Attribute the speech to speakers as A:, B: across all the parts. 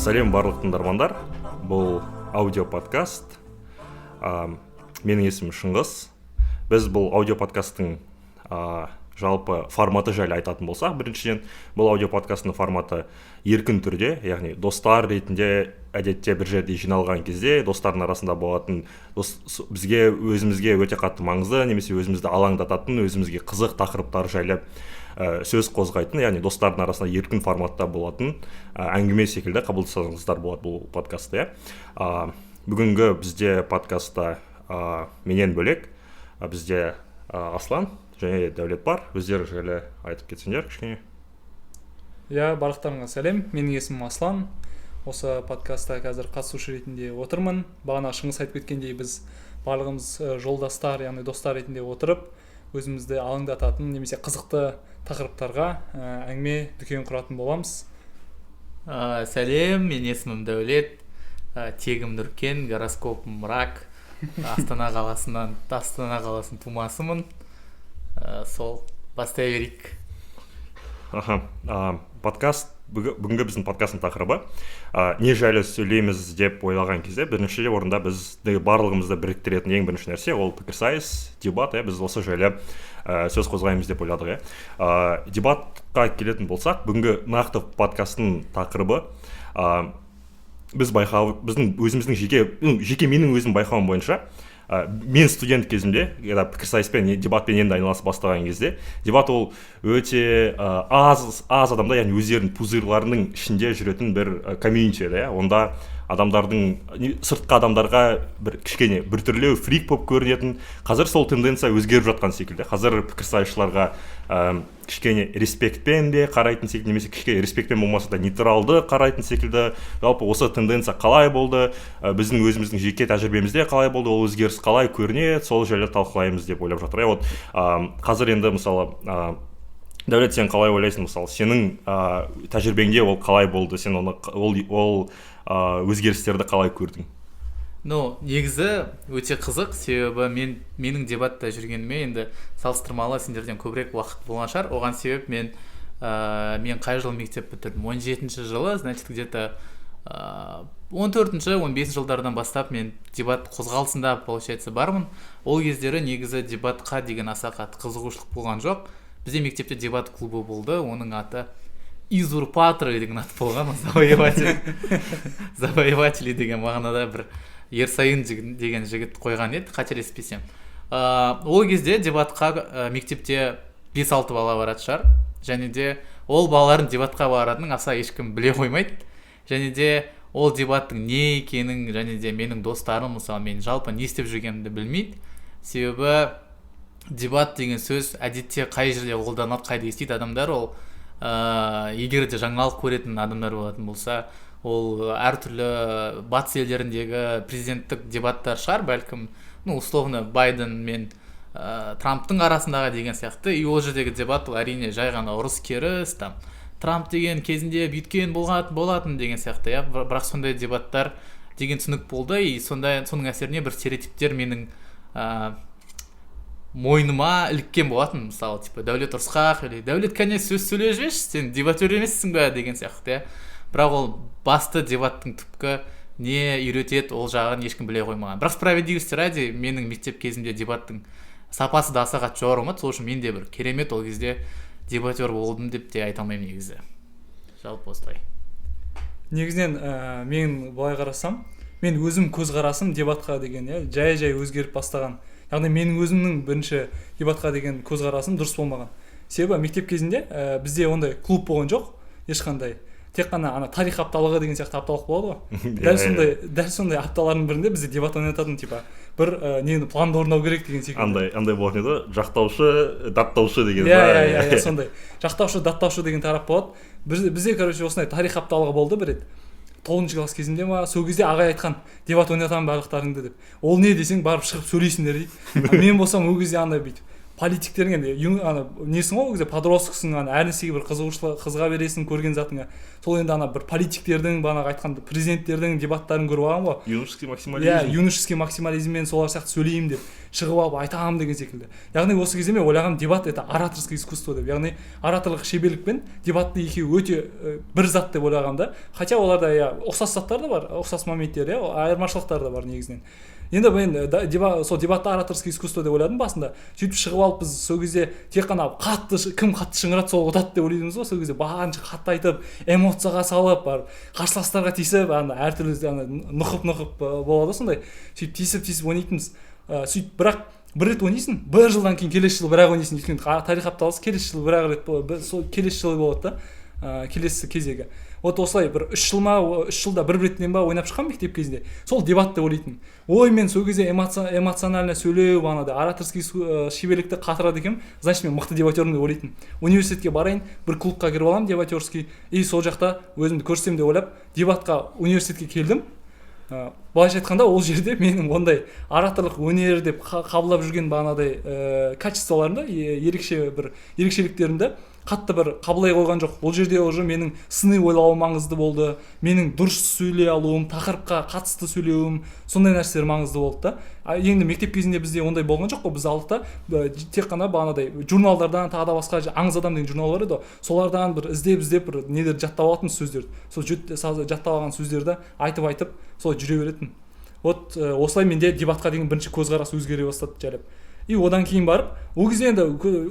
A: Сәлем, барлық тыңдармандар! Бұл аудио подкаст. Менің есімім Шыңғыс. Біз бұл аудио подкасттың жалпы форматы жайлы айтатын болсақ, біріншіден, бұл аудио подкасттың форматы еркін түрде, яғни достар ретінде әдетте бір жерде жиналған кезде достардың арасында болатын бізге, өзімізге өте қатты маңызды немесе өзімізді алаңдататын, өзімізге қызық тақырыптар жайлы сөз қозғайтын, яғни достардың арасында еркін форматта болатын әңгіме секілді қабылдасаңыздар болады бұл подкастты, иә. Бүгінгі бізде подкастта менен бөлек бізде Аслан және Дәулет бар. Өздері жайлы айтып кетсеңдер кішкене.
B: Иә, барлықтарыңа сәлем! Менің есімім Аслан. Осы подкастта қазір қатысушы ретінде отырмын. Бағана Шыңғыс айтып кеткендей, біз барлығымыз жолдастар, яғни достар ретінде отырып, өзімізді алаңдататын немесе қызықты тақырыптарға әңгіме дүкен құратын боламыз.
C: Сәлем, менің есімім Дәулет, тегім Нұркен, гороскопым рак, Астана қаласынан, Астана қаласының тумасымын. Сол, бастай берейік.
A: Аха, подкаст, бүгінгі біздің подкасттың тақырыбы не жайлы сөйлейміз деп ойлаған кезде, бірінші орында бізді, барлығымызды біріктіретін ең бірінші нәрсе ол пікірсайыс, дебат, иә. Біз осы жайлы сөз қозғаймыз деп ойладық, иә. Дебатқа келетін болсақ, бүгінгі нақты подкасттың тақырыбы, біз байқау, біздің өзіміздің жеке, ну, жеке менің өзім байқауым бойынша, мен студент кезімде, когда пікірсайыспен, дебатпен енді айналыса бастаған кезде, дебат ол өте аз аз адамда, яғни өздерінің пузырларының ішінде жүретін бір комьюнити еді, иә. Онда адамдардың сыртқы адамдарға бір кішкене біртүрлі, фрик болып көрінетін. Қазір сол тенденция өзгеріп жатқан секілді. Қазір пікірсайысшыларға кішкене респектпен де қарайтын секілді немесе кішкене респектпен болмаса да, нейтралды қарайтын секілді. Жалпы осы тенденция қалай болды, біздің өзіміздің жеке тәжірибемізде қалай болды, ол өзгеріс қалай көрінеді, сол жайлы талқылаймыз деп ойлап жатыр, иә. Вот, қазір енді, мысалы, Дәулет, сен қалай ойлайсың? Мысалы, сенің тәжірибеңде ол қалай болды? Сен оны ол өзгерістерді қалай көрдің?
C: Ну, негізі өте қызық, себебі менің дебатта жүргеніме енді салыстырмалы сендерден көбірек уақыт болған шығар. Оған себеп мен қай жылы мектеп бітірдім? 17-жылы, значит, где-то 14-, 15-жылдардан бастап мен дебат қозғалысында, получается, бармын. Ол кездері негізі дебатқа деген аса қатты қызығушылық болған жоқ. Бізде мектепте дебат клубы болды, оның аты «Изурпаторы» деген ат болған. Завоеватель, завоеватели деген мағынада бір Ерсайын деген жігіт қойған еді, қателеспесем. Ол кезде дебатқа мектепте 5-6 бала баратын шығар, және де ол балалардың дебатқа баратынын аса ешкім біле қоймайды, және де ол дебаттың не екенін, және де менің достарым, мысалы, мен жалпы не істеп жүргенімді білмейді. Себебі дебат деген сөз әдетте қай жерде қолданылады, қайда естиді адамдар? Ол егер де жаңалық көретін адамдар болатын болса, ол әртүрлі батыс елдеріндегі президенттік дебаттар шығар бәлкім, ну, условно, Байден мен Трамптың арасындағы деген сияқты. И ол жердегі дебат ол, әрине, жай ғана ұрыс керіс, там Трамп деген кезінде бүйткен болатын деген сияқты, иә. Бірақ сондай дебаттар деген түсінік болды. И сондай, соның әсеріне бір стереотиптер менің мойныма іліккен болатын. Мысалы, типа, Дәулет ұрысқақ или Дәулет, кәне, сөз сөйлеп жіберші, сен дебатер емессің бе деген сияқты, иә. Бірақ ол басты дебаттың түпкі не үйретеді, ол жағын ешкім біле қоймаған. Бірақ справедливости ради, менің мектеп кезімде дебаттың сапасы да аса қатты жоғары болмады. Сол үшін мен де бір керемет ол кезде дебатер болдым деп те айта алмаймын негізі. Жалпы осылай.
B: Негізінен мен былай қарасам, мен өзім көзқарасым дебатқа деген, иә, жай жай өзгеріп бастаған. Яғни менің өзімнің бірінші дебатқа деген көзқарасым дұрыс болмаған. Себебі мектеп кезінде бізде ондай клуб болған жоқ ешқандай, тек қана ана тарих апталығы деген сияқты апталық болады ғой. Дәл сондай, дәл сондай апталардың бірінде бізде дебат ойнататын, типа бір нені, планды орындау керек деген секілді.
A: Андай болатын еді ғой, жақтаушы, даттаушы деген.
B: Иә.
A: Ба?
B: Иә, сондай жақтаушы, даттаушы деген тарап болады. Бізде, короче, осындай тарих апталығы болды бір рет, 9-класс кезімде ма. Сол кезде ағай айтқан: «Дебат ойнатамын барлықтарыңды», – деп. Ол не десең, барып шығып сөйлейсіңдер дейді. А мен болсам ол кезде андай бүйтіп Политиктердің енді ана несің ғой, ол кезде подростксың, ана әр нәрсеге бір қызығушылық, қызыға бересің көрген затыңа. Сол енді ана бір политиктердің, бағанағы айтқан президенттердің дебаттарын көріп алған ғой.
A: Юношеский максимализм.
B: Иә, юношеский максимализммен солар сияқты сөйлеймін деп шығып алып айтамын деген секілді. Яғни осы кезде мен ойлағанмын, дебат — это ораторское искусство деп, яғни ораторлық шеберлік пен дебаттың екеуі өте бір зат деп ойлағанмын да. Хотя оларда, иә, ұқсас заттар да бар, ұқсас моменттер, иә, айырмашылықтар да бар негізінен. Енді мен сол дебатты ораторское искусство деп ойладым басында. Сөйтіп шығып алып, біз сол кезде тек қана қатты, кім қатты шыңғырады, сол ұтады деп ойлайтынбыз ғой. Сол кезде барынша қатты айтып, эмоцияға салып, барып қарсыластарға тиісіп, ана әртүрлі ана нұқып нұқып болады ғой сондай, сөйтіп тиісіп тиісіп ойнайтынбыз. Сөйтіп бірақ бір рет ойнайсың, бір жылдан кейін келесі жылы бір ақ ойнайсың, өйткені тарих апталысы келесі жылы бір ақ рет, сол келесі жылы болады да, келесі кезегі. Вот осылай бір 3 жыл ма, 3 жылда бір реттен ба ойнап шыққанмын мектеп кезінде. Сол дебат деп ойлайтынмын. Ой, мен сол кезде эмоционально сөйлеу, бағанағыдай ораторский шеберлікті қатырады екенмін, значит, мен мықты дебатермін деп ойлайтынмын. Университетке барайын, бір клубқа кіріп аламын дебатерский и сол жақта өзімді көрсетемін деп ойлап, дебатқа университетке келдім. Былайша айтқанда, ол жерде менің ондай ораторлық өнер деп қабылдап жүрген бағанағыдай качестволарымды, ерекше бір ерекшеліктерімді қатты бір қабылдай қойған жоқ. Ол жерде уже менің сыни ойлауым маңызды болды, менің дұрыс сөйлей алуым, тақырыпқа қатысты сөйлеуім, сондай нәрселер маңызды болды да. А енді мектеп кезінде бізде ондай болған жоқ қой. Біз алдық та тек қана бағанағыдай журналдардан, тағы да басқа, «Аңыз адам» деген журнал бар еді ғой, солардан бір іздеп іздеп бір нелерді жаттап алатынбыз, сөздерді. Сол жаттап алған сөздерді айтып айтып солай жүре беретін. Вот осылай менде дебатқа деген бірінші көзқарас өзгере бастады жайлап. И одан кейін барып, ол кезде енді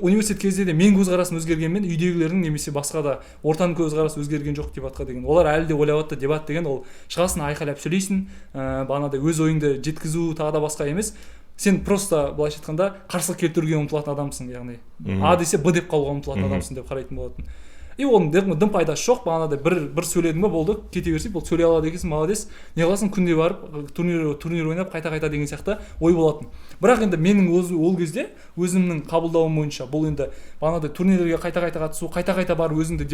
B: университет кезінде де менің көзқарасым өзгергенмен, үйдегілердің немесе басқа да ортаның көзқарасы өзгерген жоқ дебатқа деген. Олар әлі де ойлап жатты, дебат деген ол шығасың, айқайлап сөйлейсің, бағанағыдай өз ойыңды жеткізу, тағы да басқа емес, сен просто, былайша айтқанда, қарсылық келтіруге ұмтылатын адамсың, яғни А десе, Б деп қалуға ұмтылатын адамсың деп қарайтын болатын. И оның дым пайдасы жоқ. Бағанағыдай бір сөйледің ба, болды, кете берсе, болды, сөйлей алады екенсің, молодец, не қыласың күнде барып турнир ойнап қайта қайта деген сияқты ой болатын. Бірақ енді менің ол кезде өзімнің қабылдауым бойынша, бұл енді бағанағыдай турнирлерге қайта қайта қатысу, қайта қайта барып өзіңді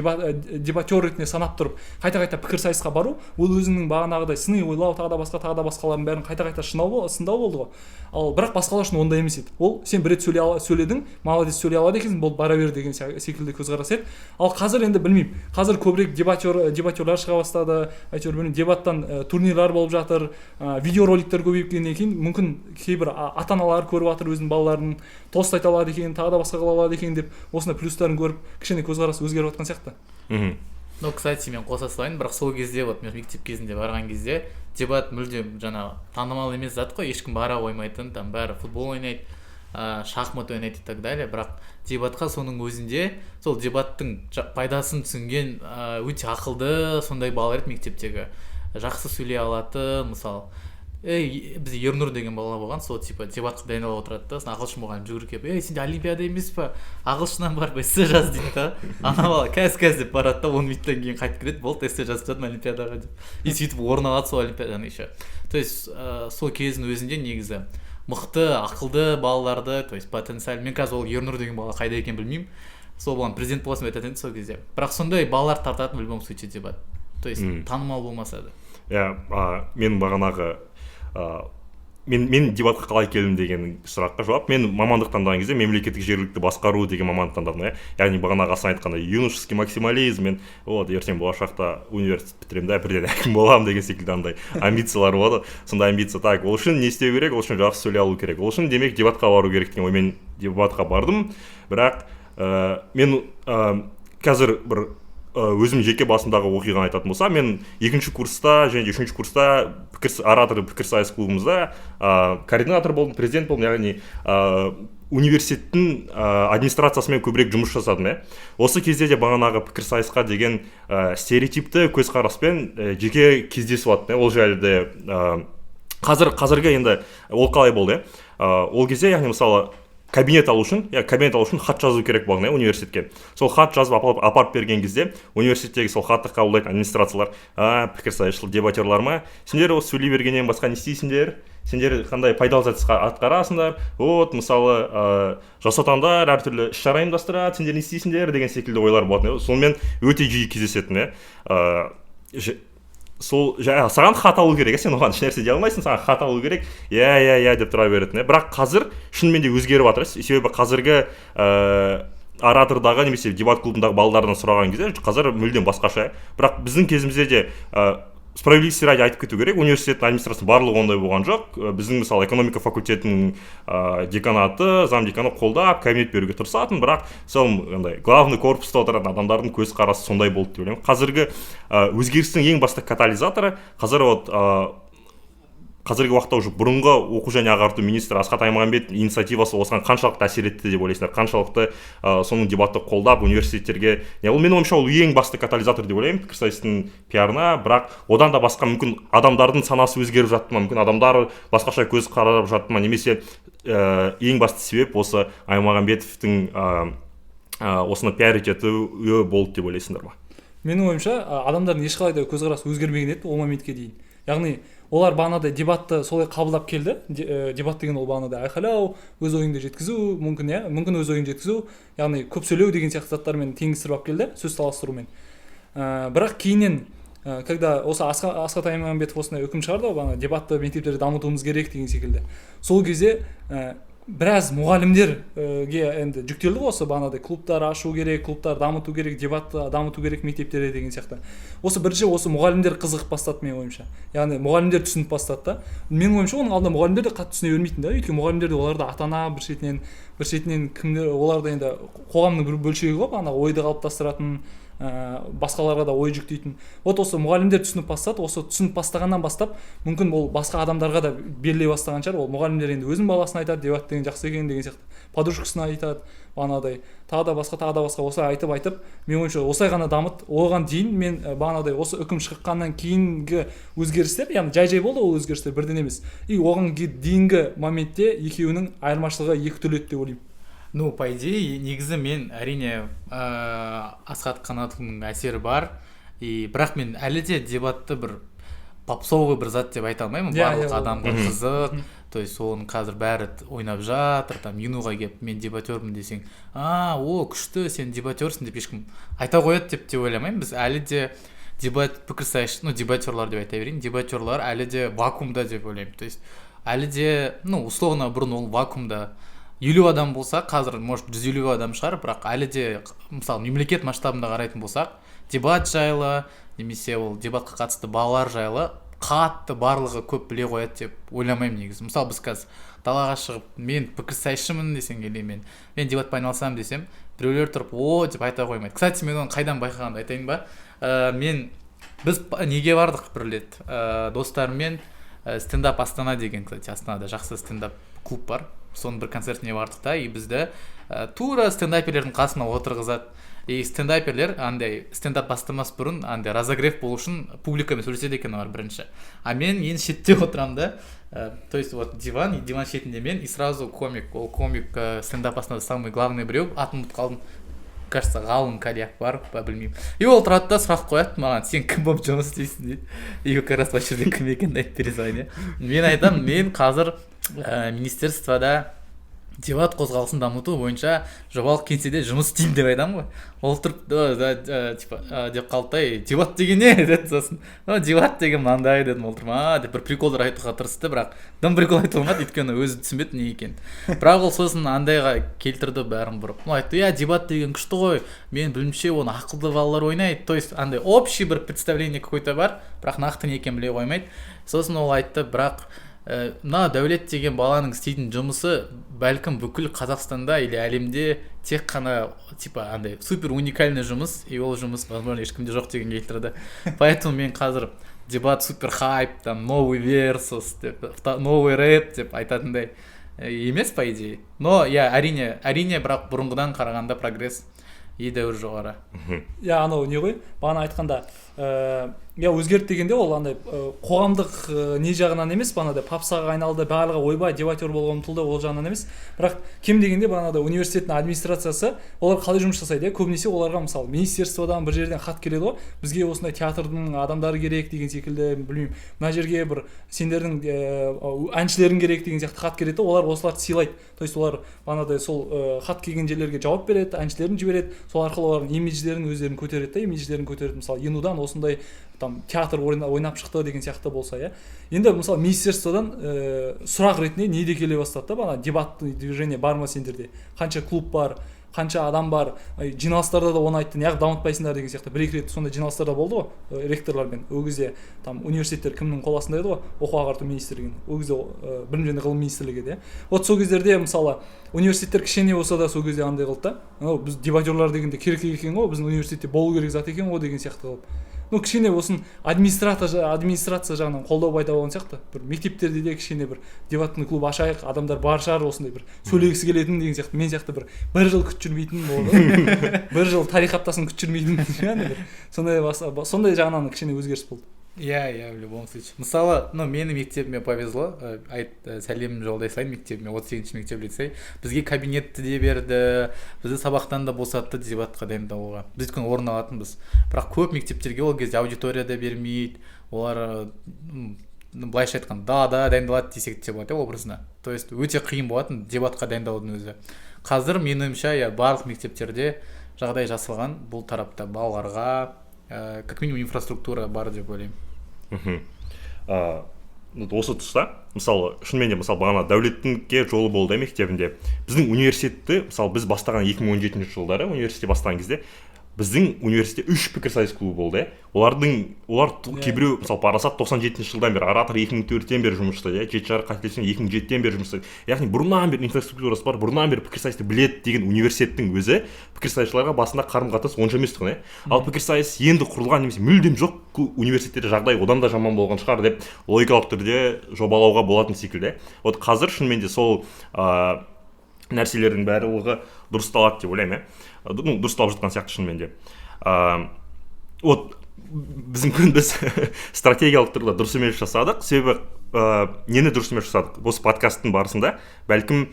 B: дебатер ретінде санап тұрып, қайта қайта пікірсайысқа бару, ол өзіңнің бағанағыдай сыни ойлау, тағы да басқа, тағы да басқалардың бәрін қайта қайта шынау, сындау болды ғой. Ал бірақ басқалар үшін ондай емес еді. Ол сен бір рет сөйледің, молодец, сөйлей алады екенсің, болды, бара бер деген секілді көзқарас еді. Ал қазір енді білмеймін, қазір көбірек дебатерлар шыға бастады, әйтеуір білмеймін, дебаттан турнирлар болып жатыр, видеороликтер көбейіп кеткеннен кейін мүмкін кейбір ата аналар көріп жатыр өзінің балаларын, тост айта алады екен, тағы да басқа қыла алады екен деп, осындай плюстарын көріп, кішкене көзқарас өзгеріп жатқан сияқты.
C: Ну, кстати, мен қоса салайын, бірақ сол кезде, вот мен мектеп кезінде барған кезде дебат мүлдем жаңағы танымал емес зат қой, ешкім бара қоймайтын, там бәрі футбол ойнайды, шахмат ойнайды и так далее. Бірақ дебатқа соның өзінде сол дебаттың пайдасын түсінген, өте ақылды сондай балалар еді мектептегі, жақсы сөйлей алатын. Мысалы, ей, бізде Ернұр деген бала болған, сол типа дебатқа дайындалып отырады да, сосын ағылшын мұғалім жүгіріп келіп: «Ей, сенде олимпиада емес па, ағылшыннан барып эссе жаз», — дейді да. Ана бала «Қазір, қазір» деп барады да, 10 минуттан кейін қайтып келеді: «Болды, эссе жазып тастадым олимпиадаға», — деп. И сөйтіп орын алады сол олимпиададан еще. То есть сол кездің өзінде негізі мықты, ақылды балаларды, то есть потенциал, мен қазір ол Ернұр деген бала қайда екенін білмеймін, сол баланы президент боласың деп айтатын еді сол кезде. Бірақ сондай балалар тартатын в любом случае дебат, то есть танымал болмаса да.
A: Иә, мен бағанағы мен дебатқа қалай келдім деген сұраққа жауап: мен мамандық таңдаған кезде мемлекеттік жергілікті басқару деген мамандық таңдадым, иә. Яғни бағанағы Асан айтқандай, юношеский максимализм, мен вот ертең болашақта университет бітіремін да, бірден әкім боламын деген секілді андай амбициялар болады. Сондай амбиция. Так, ол үшін не істеу керек? Ол үшін жақсы сөйлей алу керек, ол үшін, демек, дебатқа бару керек деген оймен дебатқа бардым. Бірақ мен қазір бір өзім жеке басымдағы оқиғаны айтатын болсам, мен екінші курста және де үшінші курста пікір оратор пікірсайыс клубымызда координатор болдым, президент болдым, яғни университеттің администрациясымен көбірек жұмыс жасадым, иә. Осы кезде де бағанағы пікірсайысқа деген стереотипті көзқараспен жеке кездесіп жаттым, иә. Ол жайлы де қазіргі енді ол қалай болды, иә? Ол кезде, яғни мысалы, кабинет алу үшін, иә, кабинет алу үшін хат жазу керек болған, иә, университетке. Сол хат жазып апарып берген кезде университеттегі сол хатты қабылдайтын администрациялар: «А, пікірсайысшыл дебатерлар ма? Сендер осы сөйлей бергеннен басқа не істейсіңдер? Сендер қандай пайдалы зат атқарасыңдар? Вот мысалы, Жас Отандар әртүрлі іс шара ұйымдастырады, сендер не істейсіңдер?» деген секілді ойлар болатын, иә. Сонымен өте жиі кездесетін, иә. Сол жаңағы саған хат алу керек, иә, сен оған ешнәрсе дей алмайсың, саған хат алу керек, иә, иә, иә деп тұра беретін, иә. Бірақ қазір шынымен де өзгеріп жатыр, себебі қазіргі оратордағы немесе дебат клубындағы балалардан сұраған кезде қазір мүлдем басқаша. Бірақ біздің кезімізде де, справедливости ради айтып кету керек, университеттің администрациясы барлығы ондай болған жоқ. Біздің, мысалы, экономика факультетінің деканаты, зам деканы қолдап, кабинет беруге тырысатын, бірақ в целом андай главный корпуста отыратын адамдардың көзқарасы сондай болды деп ойлаймын. Қазіргі өзгерістің ең басты катализаторы қазір, вот, қазіргі уақытта уже бұрынғы оқу және ағарту министрі Асхат Аймағамбетовтің инициативасы осыған қаншалықты әсер етті деп ойлайсыңдар? Қаншалықты соның дебатты қолдап университеттерге не, ол, менің ойымша, ол ең басты катализатор деп ойлаймын пікірсайыстың пиарына. Бірақ одан да басқа, мүмкін, адамдардың санасы өзгеріп жатты ма, мүмкін, адамдар басқаша көз қарап жатты ма, немесе ең басты себеп осы Аймағамбетовтің осыны пиар етуі болды деп ойлайсыңдар ма?
B: Менің ойымша, адамдардың ешқалай да көзқарасы өзгермеген еді ол моментке дейін. Яғни олар бағанағыдай дебатты солай қабылдап келді. Дебат деген ол бағанағыдай айқайлау, өз ойыңды жеткізу мүмкін, иә, мүмкін, өз ойыңды жеткізу, яғни көп сөйлеу деген сияқты заттармен теңестіріп алып келді, сөз таластырумен. Бірақ кейіннен, когда осы Асхат Аймағамбетов осындай үкім шығарды ғой, бағана дебатты мектептерде дамытуымыз керек деген секілді, сол кезде біраз мұғалімдерге енді жүктелді ғой осы бағанағыдай клубтар ашу керек, клубтар дамыту керек, дебатты дамыту керек мектептерде деген сияқты. Осы бірінші осы мұғалімдер қызығып бастады, менің ойымша. Яғни мұғалімдер түсініп бастады да. Менің ойымша, оның алдында мұғалімдер де қатты түсіне бермейтін да, өйткені мұғалімдер де, олар да ата ана бір шетінен кімдер, олар да енді қоғамның бір бөлшегі ғой, бағанағы ойды қалыптастыратын, басқаларға да ой жүктейтін. Вот осы мұғалімдер түсініп бастады. Осы түсініп бастағаннан бастап, мүмкін, ол басқа адамдарға да беріле бастаған шығар. Ол мұғалімдер енді өзінің баласына айтады, дебат деген жақсы екен деген сияқты, подружкасына айтады, бағанағыдай тағы да басқа, тағы да басқа, осылай айтып айтып, менің ойымша, осылай ғана дамыды. Оған дейін мен бағанағыдай осы үкім шыққаннан кейінгі өзгерістер, яғни жай жай болды ол өзгерістер, бірден емес, и оған дейінгі моментте екеуінің айырмашылығы екі түрлі еді деп ойлаймын.
C: Ну, по идее, негізі мен, әрине, Асхат Қанатұлының әсері бар, и бірақ мен әлі де дебатты бір попсовый бір зат деп айта алмаймын. Барлық адамға қызық, то есть оның қазір бәрі ойнап жатыр. Там ЮНУ-ға келіп, мен дебатермін десең, «А, о, күшті, сен дебатерсің» деп ешкім айта қояды деп те ойламаймын. Біз әлі де дебат, пікірсайыс, ну, дебатерлар деп айта берейін, дебатерлар әлі де вакуумда деп ойлаймын. То есть әлі де, ну, условно, бұрын ол вакуумда 50 адам болса, қазір, может, 150 адам шығар, бірақ әлі де, мысалы, мемлекет масштабында қарайтын болсақ, дебат жайлы немесе ол дебатқа қатысты балалар жайлы қатты барлығы көп біле қояды деп ойламаймын негізі. Мысалы, біз қазір далаға шығып, мен пікірсайысшымын десең или мен дебатпен айналысамын десем, біреулер тұрып «О» деп айта қоймайды. Кстати, мен оны қайдан байқағанымды айтайын ба? ә, мен біз неге бардық бір рет, достарыммен, Стендап Астана деген, кстати, Астанада жақсы стендап клуб бар, соның бір концертіне бардық та. И бізді тура стендаперлердің қасына отырғызады. И стендаперлер андай стендап бастамас бұрын андай разогрев болу үшін публикамен сөйлеседі екен олар бірінші. А мен ең шетте отырамын да, то есть вот диван, и диван шетінде мен, и сразу комик. Ол комик, Стендап Астанада самый главный біреу, атын ұмытып қалдым, кажется, Ғалым Калиакбаров па, білмеймін. И ол тұрады да, сұрақ қояды маған: «Сен кім болып жұмыс істейсің?» – дейді. И как раз осы жерде кім екенін айтып бере салайын, иә. Мен айтамын: «Мен қазір министерствода дебат қозғалысын дамыту бойынша жобалық кеңседе жұмыс істеймін», – деп айтамын ғой. Ол тұрып да, да, типа деп қалды да: «Ей, дебат деген не?» – деді. Сосын: «О, дебат деген мынандай», – дедім. Ол тұрып «А» деп бір приколдар айтуға тырысты, бірақ дым прикол айта алмады, өйткені өзі түсінбеді не екенін. Бірақ ол сосын андайға келтірді бәрін бұрып, ну, айтты: «Иә, дебат деген күшті ғой, мен білуімше, оны ақылды балалар ойнайды». То есть андай общий бір представление какой то бар, бірақ нақты не екенін біле қоймайды. Сосын ол айтты: «Бірақ мына Дәулет деген баланың істейтін жұмысы бәлкім бүкіл Қазақстанда или әлемде тек қана типа андай супер уникальный жұмыс, и ол жұмыс, возможно, ешкімде жоқ», – деген келтірді. Поэтому мен қазір дебат супер хайп, там новый версус деп, новый рэп деп айтатындай емес, по идее. Но иә, әрине, әрине, бірақ бұрынғыдан қарағанда прогресс едәуір жоғары.
B: Иә, анау не ғой, бағана айтқанда, иә, өзгерді дегенде, ол андай қоғамдық не жағынан емес, бағанағыдай попсаға айналды, барлығы ойбай дебатер болуға ұмтылды, ол жағынан емес. Бірақ кем дегенде бағанағыдай университеттің администрациясы, олар қалай жұмыс жасайды, иә? Көбінесе оларға, мысалы, министерстводан, бір жерден хат келеді ғой, бізге осындай театрдың адамдары керек деген секілді, білмеймін, мына жерге бір сендердің әншілерің керек деген сияқты хат келеді да, олар осыларды сыйлайды. То есть олар бағанағыдай сол хат келген жерлерге жауап береді, әншілерін жібереді, сол арқылы олардың имидждерін өздерін көтереді да, имидждерін көтереді. Мысалы, ЕНУ-дан осындай Там театр ойнап шықты деген сияқты болса, иә. Енді, мысалы, министерстводан сұрақ ретінде не де келе бастады да: ана дебатный движение бар ма сендерде, қанша клуб бар, қанша адам бар? Жиналыстарда да оны айтты, неғып дамытпайсыңдар деген сияқты. Бір екі рет сондай жиналыстарда болды ғой ректорлармен. Ол кезде там университеттер кімнің қол астында еді ғой? Оқу ағарту министрлігінің. Ол кезде Білім және ғылым министрлігі еді, иә. Вот сол кездерде, мысалы, университеттер кішкене болса да сол кезде андай қылды да, анау біз дебатерлар дегенде керек екен ғой, біздің университетте болу керек зат екен ғой деген сияқты қылып, ну, кішкене болсын администрация жағынан қолдау пайда болған сияқты. Бір мектептерде де кішкене бір дебатный клуб ашайық, адамдар бар шығар осындай бір сөйлегісі келетін деген сияқты, мен сияқты бір жыл күтіп жүрмейтін болды ғой, бір жыл тарих аптасын күтіп жүрмейтін, яғни бір сондай жағынан кішкене өзгеріс болды.
C: Иә, в любом случае, мысалы, ну, менің мектебіме повезло, айт, сәлем жолдай салайын мектебіме, 38-ші мектеп лицей. Бізге кабинетті де берді, бізді сабақтан да босатты дебатқа дайындалуға, біз өйткені орын алатынбыз. Бірақ көп мектептерге ол кезде аудитория да бермейді олар, былайша айтқанда, далада дайындалады десек те болады, иә, образно. То есть өте қиын болатын дебатқа дайындалудың өзі. Қазір, менің ойымша, иә, барлық мектептерде жағдай жасалған бұл тарапта, балаларға как минимум инфраструктура бар деп ойлаймын.
A: Вот осы тұста, мысалы, шынымен де, мысалы, бағана Дәулеттіңке жолы болды мектебінде. Біздің университетті, мысалы, біз бастаған 2017 жылдары университетте бастаған кезде біздің университетте үш пікірсайыс клубы болды, иә. Олар кейбіреу, мысалы, Парасат 97 жылдан бері, Оратор 2004-тен бері жұмыс жасайды, иә, Жеті жарық, қателеспесем, 2007-ден бері жұмыс жасайды. Яғни бұрыннан бері инфраструктурасы бар, бұрыннан бері пікірсайысты біледі деген университеттің өзі пікірсайысшыларға басында қарым қатынас онша емес тұғын, иә. Ал пікірсайыс енді құрылған немесе мүлдем жоқ университеттерде жағдай одан да жаман болған шығар деп логикалық түрде жобалауға болатын секілді. Вот қазір шынымен де сол нәрселердің барлығы дұрысталады деп ойлаймын, иә, ну, дұрысталып жатқан сияқты шынымен де. Вот біз мүмкін біз стратегиялық тұрғыда дұрыс емес жасадық. Себебі нені дұрыс емес жасадық? Осы подкасттың барысында бәлкім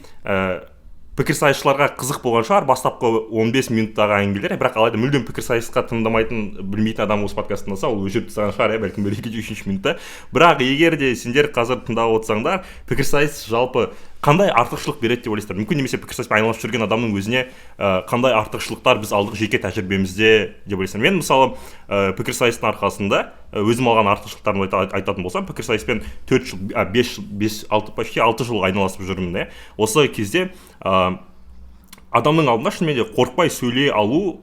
A: пікірсайысшыларға қызық болған шығар бастапқы 15 минуттағы әңгімелер, бірақ алайда мүлдем пікірсайысқа тыңдамайтын, білмейтін адам осы подкастты тыңдаса, ол өшіріп тастаған шығар, иә, бәлкім бір, екінші, үшінші минутта. Бірақ егер де сендер қазір тыңдап отырсаңдар, пікірсайыс жалпы қандай артықшылық береді деп ойлайсыздар мүмкін, немесе пікірсайыспен айналысып жүрген адамның өзіне қандай артықшылықтар біз алдық жеке тәжірибемізде деп ойлайсыздар? Мен, мысалы, пікірсайыстың арқасында өзім алған артықшылықтарымды айтатын болсам, пікірсайыспен 4 жыл, 5 жыл, бес, алты, почти 6 жыл айналысып жүрмін, иә. Осы кезде адамның алдында шынымен де қорықпай сөйлей алу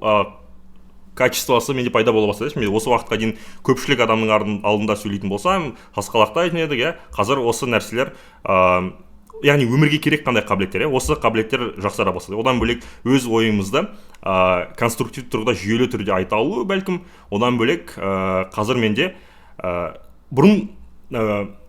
A: качествосы менде пайда бола бастады. Шынымен осы уақытқа дейін көпшілік адамның алдында сөйлейтін болсам, сасқалақтайтын едік, иә. Қазір осы нәрселер, яғни өмірге керек қандай қабілеттер, иә, осы қабілеттер жақсара бастады. Одан бөлек өз ойымызды конструктивті тұрғыда, жүйелі түрде айта алу бәлкім. Одан бөлек қазір менде бұрын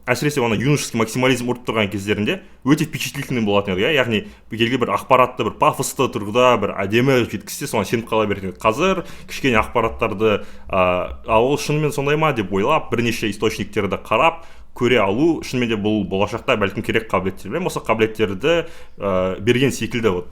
A: әсіресе ана юношеский максимализм ұрып тұрған кездерінде өте впечатлительный болатын еді, иә. Яғни белгілі бір ақпаратты бір пафосты тұрғыда бір әдемі жеткізсе, соған сеніп қала беретін еді. Қазір кішкене ақпараттарды ол шынымен сондай ма деп ойлап, бірнеше источниктерді қарап көре алу шынымен де бұл болашақта бәлкім керек қабілеттер білемін, осы қабілеттерді берген секілді. Вот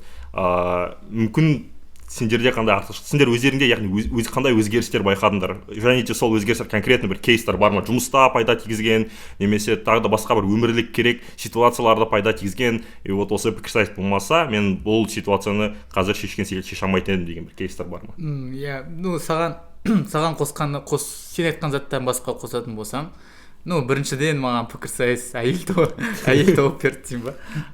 A: мүмкін сендерде қандай артықшылық, сендер өздеріңде, яғни өз қандай өзгерістер байқадыңдар және де сол өзгерістер конкретно бір кейстер бар ма, жұмыста пайда тигізген немесе тағы да басқа бір өмірлік керек ситуацияларда пайда тигізген, и вот осы пікірсайыс болмаса, мен бұл ситуацияны қазір шешкен секілді шеше алмайтын едім деген бір кейстер бар ма?
C: Иә, ну, саған қосқан қос, сен айтқан заттан басқа қосатын болсам, ну, біріншіден, маған пікірсайыс әйел тауып берді деймін ба,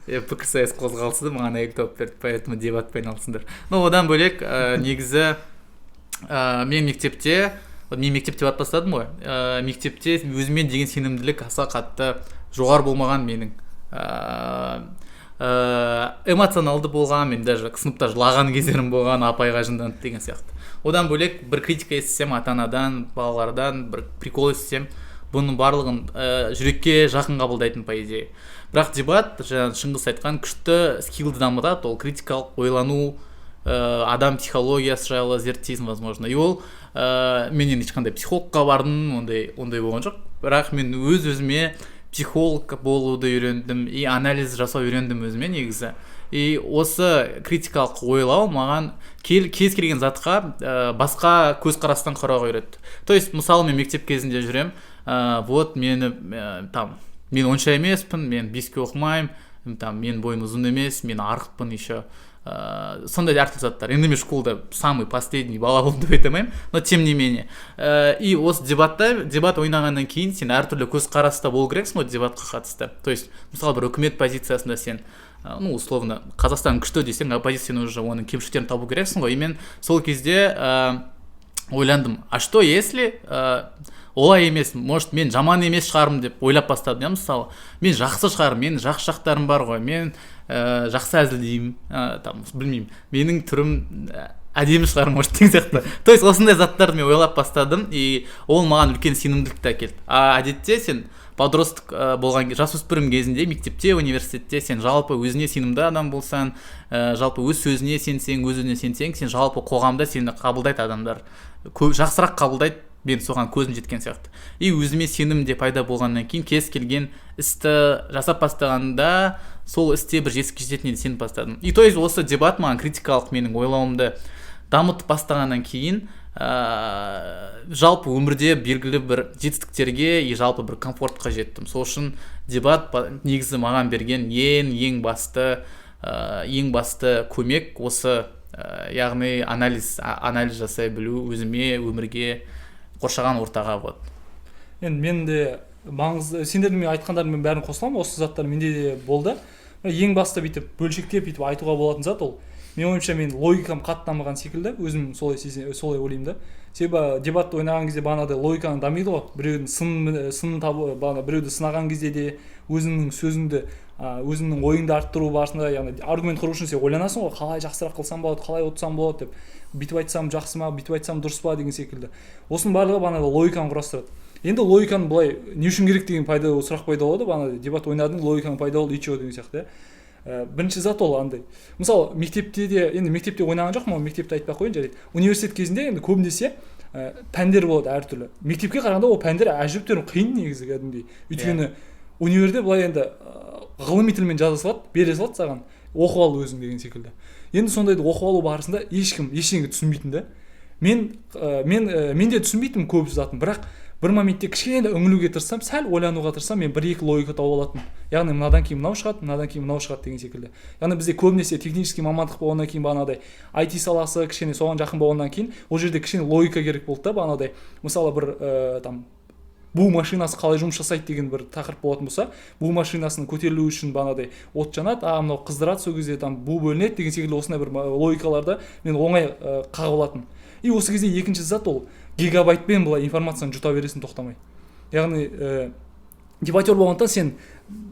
C: иә. Пікірсайыс қозғалысы маған әйел тауып берді, поэтому дебатпен айналысыңдар. Ну, одан бөлек, негізі мен мектепте, вот мен мектепте барып бастадым ғой, мектепте өзіме деген сенімділік аса қатты жоғары болмаған менің, эмоционалды болған. Мен даже сыныпта жылаған кездерім болған, апайға жынданып деген сияқты. Одан бөлек бір критика естісем ата анадан, балалардан, бір прикол естісем, бұның барлығын жүрекке жақын қабылдайтын, по идее. Бірақ дебат, жаңа Шыңғыс айтқан, күшті скиллді дамытады. Ол критикалық ойлану, адам психологиясы жайлы зерттейсің, возможно. И ол мен енді ешқандай психологқа бардым, ондай болған жоқ, бірақ мен өз өзіме психолог болуды үйрендім и анализ жасау үйрендім өзіме негізі. И осы критикалық ойлау маған кез келген затқа басқа көзқарастан қарауға үйретті. То есть, мысалы, мен мектеп кезінде жүрем, вот мені там мен онша емеспін, мен беске оқымаймын, там менің бойым ұзын емес, мен арықпын еще. Сондай әртүрлі заттар. Енді мен школда самый последний бала болдым деп айта алмаймын, но тем не менее. И осы дебатта, дебат ойнағаннан кейін сен әртүрлі көзқараста болу керексің ғой дебатқа қатысты. То есть, мысалы, бір үкімет позициясында сен, ну, условно, Қазақстан күшті десең, оппозицияны уже оның кемшіліктерін табу керексің ғой. И мен сол кезде ойландым: а что если олай емес, может, мен жаман емес шығармын деп ойлап бастадым, иә. Мысалы, мен жақсы шығармын, менің жақсы жақтарым бар ғой, мен жақсы әзілдеймін, там, білмеймін, менің түрім әдемі шығар, может, деген сияқты. То есть осындай заттарды мен ойлап бастадым, и ол маған үлкен сенімділікті әкелді. А әдетте сен подросток болған, жасөспірім кезінде мектепте, университетте сен жалпы өзіне сенімді адам болсаң, жалпы өз сөзіне сенсең, өз өзіне сенсең, сен жалпы қоғамда сені қабылдайды адамдар, көп жақсырақ қабылдайды. Мен соған көзім жеткен сияқты. И өзіме сенім де пайда болғаннан кейін кез келген істі жасап бастағанда, сол істе бір жетістікке жететініне сеніп бастадым. И то есть осы дебат маған критикалық менің ойлауымды дамытып бастағаннан кейін, жалпы өмірде белгілі бір жетістіктерге и жалпы бір комфортқа жеттім. Сол үшін дебат негізі маған берген ең басты көмек осы, яғни анализ жасай білу өзіме, өмірге, қоршаған ортаға, вот.
B: Енді мен де маңызды, сендердің мен айтқандарыңмен бәрін қосыламын. Осы заттар менде де болды. Бірақ ең басты бүйтіп бөлшектеп, бүйтіп айтуға болатын зат, ол менің ойымша, мен логикам қатты дамыған секілді, өзім солай солай ойлаймын да. Себебі дебатты ойнаған кезде бағанағыдай логикаң дамиды ғой, біреудің сынын табу, бағана біреуді сынаған кезде де өзіңнің сөзіңді, өзіңнің ойыңды арттыру барысында, яғни аргумент құру үшін сен ойланасың ғой, қалай жақсырақ қылсам болады, қалай ұтсам болады деп, бүйтіп айтсам жақсы ма, бүйтіп айтсам дұрыс па деген секілді. Осының барлығы бағанағы логиканы құрастырады. Енді логиканы былай не үшін керек деген пайда сұрақ пайда болады. Бағана дебат ойнадың, логикаң пайда болды, и чё деген сияқты, иә. Бірінші зат ол андай, мысалы, мектепте де, енді мектепте ойнаған жоқпын, ол мектепте айтпай ақ қояйын, жарайды. Университет кезінде енді көбінесе пәндер болады әртүрлі. Мектепке қарағанда ол пәндер әжептәуір қиын негізі кәдімгідей. Өйткені универде былай енді ғылыми тілмен жаза салады, бере салады саған, оқып ал өзің деген секілді. Енді сондайды оқып алу барысында ешкім ештеңе түсінбейтін да. Мен де түсінбейтінмін көп затын, бірақ бір моментте кішкене үңілуге тырыссам, сәл ойлануға тырыссам, мен бір екі логика тауып алатынмын. Яғни мынадан кейін мынау шығады, мынадан кейін мынау шығады деген секілді. Яғни бізде көбінесе технический мамандық болғаннан кейін, бағанағыдай IT саласы кішкене соған жақын болғаннан кейін, ол жерде кішкене логика керек болды да. Бағанағыдай, мысалы, бір там бу машинасы қалай жұмыс жасайды деген бір тақырып болатын болса, бу машинасының көтерілуі үшін бағанағыдай от жанады, а мынау қыздырады, сол кезде там бу бөлінеді деген секілді осындай бір логикаларды мен оңай қағып алатынмын. И осы кезде екінші зат, ол гигабайтпен былай информацияны жұта бересің тоқтамай. Яғни дебатер болғандықтан, сен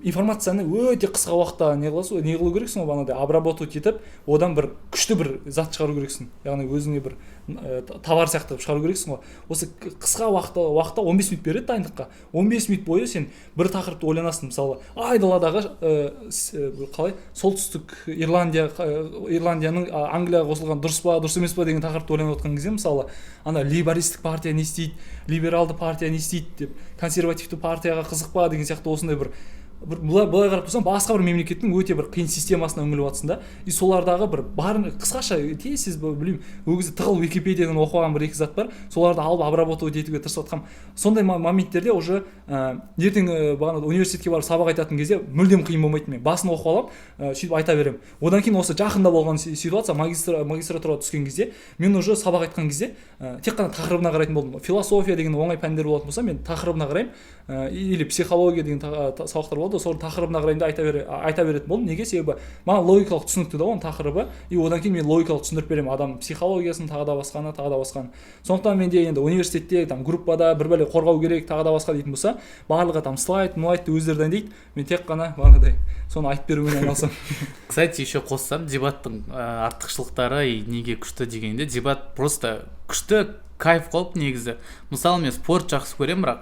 B: информацияны өте қысқа уақытта не қыласың, не қылу керексің ғой, бағанағыдай обработать етіп, одан бір күшті бір зат шығару керексің. Яғни өзіңе бір товар сияқты қылып шығару керексің ғой. Осы қысқа уақытта 15 минут береді дайындыққа. 15 минут бойы сен бір тақырыпты ойланасың. Мысалы, айдаладағы қалай солтүстік Ирландия, Ирландияның Англияға қосылған дұрыс па, дұрыс емес па деген тақырыпты ойланып отқан кезде, мысалы, ана лейбористік партия не істейді, либералды партия не істейді деп, консервативті партияға қызық па деген сияқты, осындай бір былай қарап тұрсаң, басқа бір мемлекеттің өте бір қиын системасына үңіліп жатрсың да. И солардағы бір барын қысқаша, тез тез, білмеймін, ол кезде тығыл Википедиядан оқып алған бір екі зат бар, соларды алып, обрабатывать етуге тырысып жатқанмын. Сондай моменттерде уже ертең бағана университетке барып сабақ айтатын кезде мүлдем қиын болмайтын. Мен басын оқып аламын, сөйтіп айта беремін. Одан кейін осы жақында болған ситуация, магистратураға түскен кезде мен уже сабақ айтқан кезде тек қана тақырыбына қарайтын болдым. Философия деген оңай пәндер болатын болса, мен тақырыбына қараймын, или психология деген сабақтар болады, соның тақырыбына қараймын да, айта беретін болдым. Неге? Себебі маған логикалық түсінікті да оның тақырыбы. И одан кейін мен логикалық түсіндіріп беремін адам психологиясын, тағы да басқаны, тағы да басқаны. Сондықтан менде енді университетте там группада бір бәле қорғау керек, тағы да басқа дейтін болса, барлығы там слайд млайдты өздері дайындайды, мен тек қана бағанағыдай соны айтып берумен айналысамын.
C: Кстати, еще қоссам, дебаттың артықшылықтары и неге күшті дегенде, дебат просто күшті, кайф қой негізі. Мысалы, мен спорт жақсы көремін, бірақ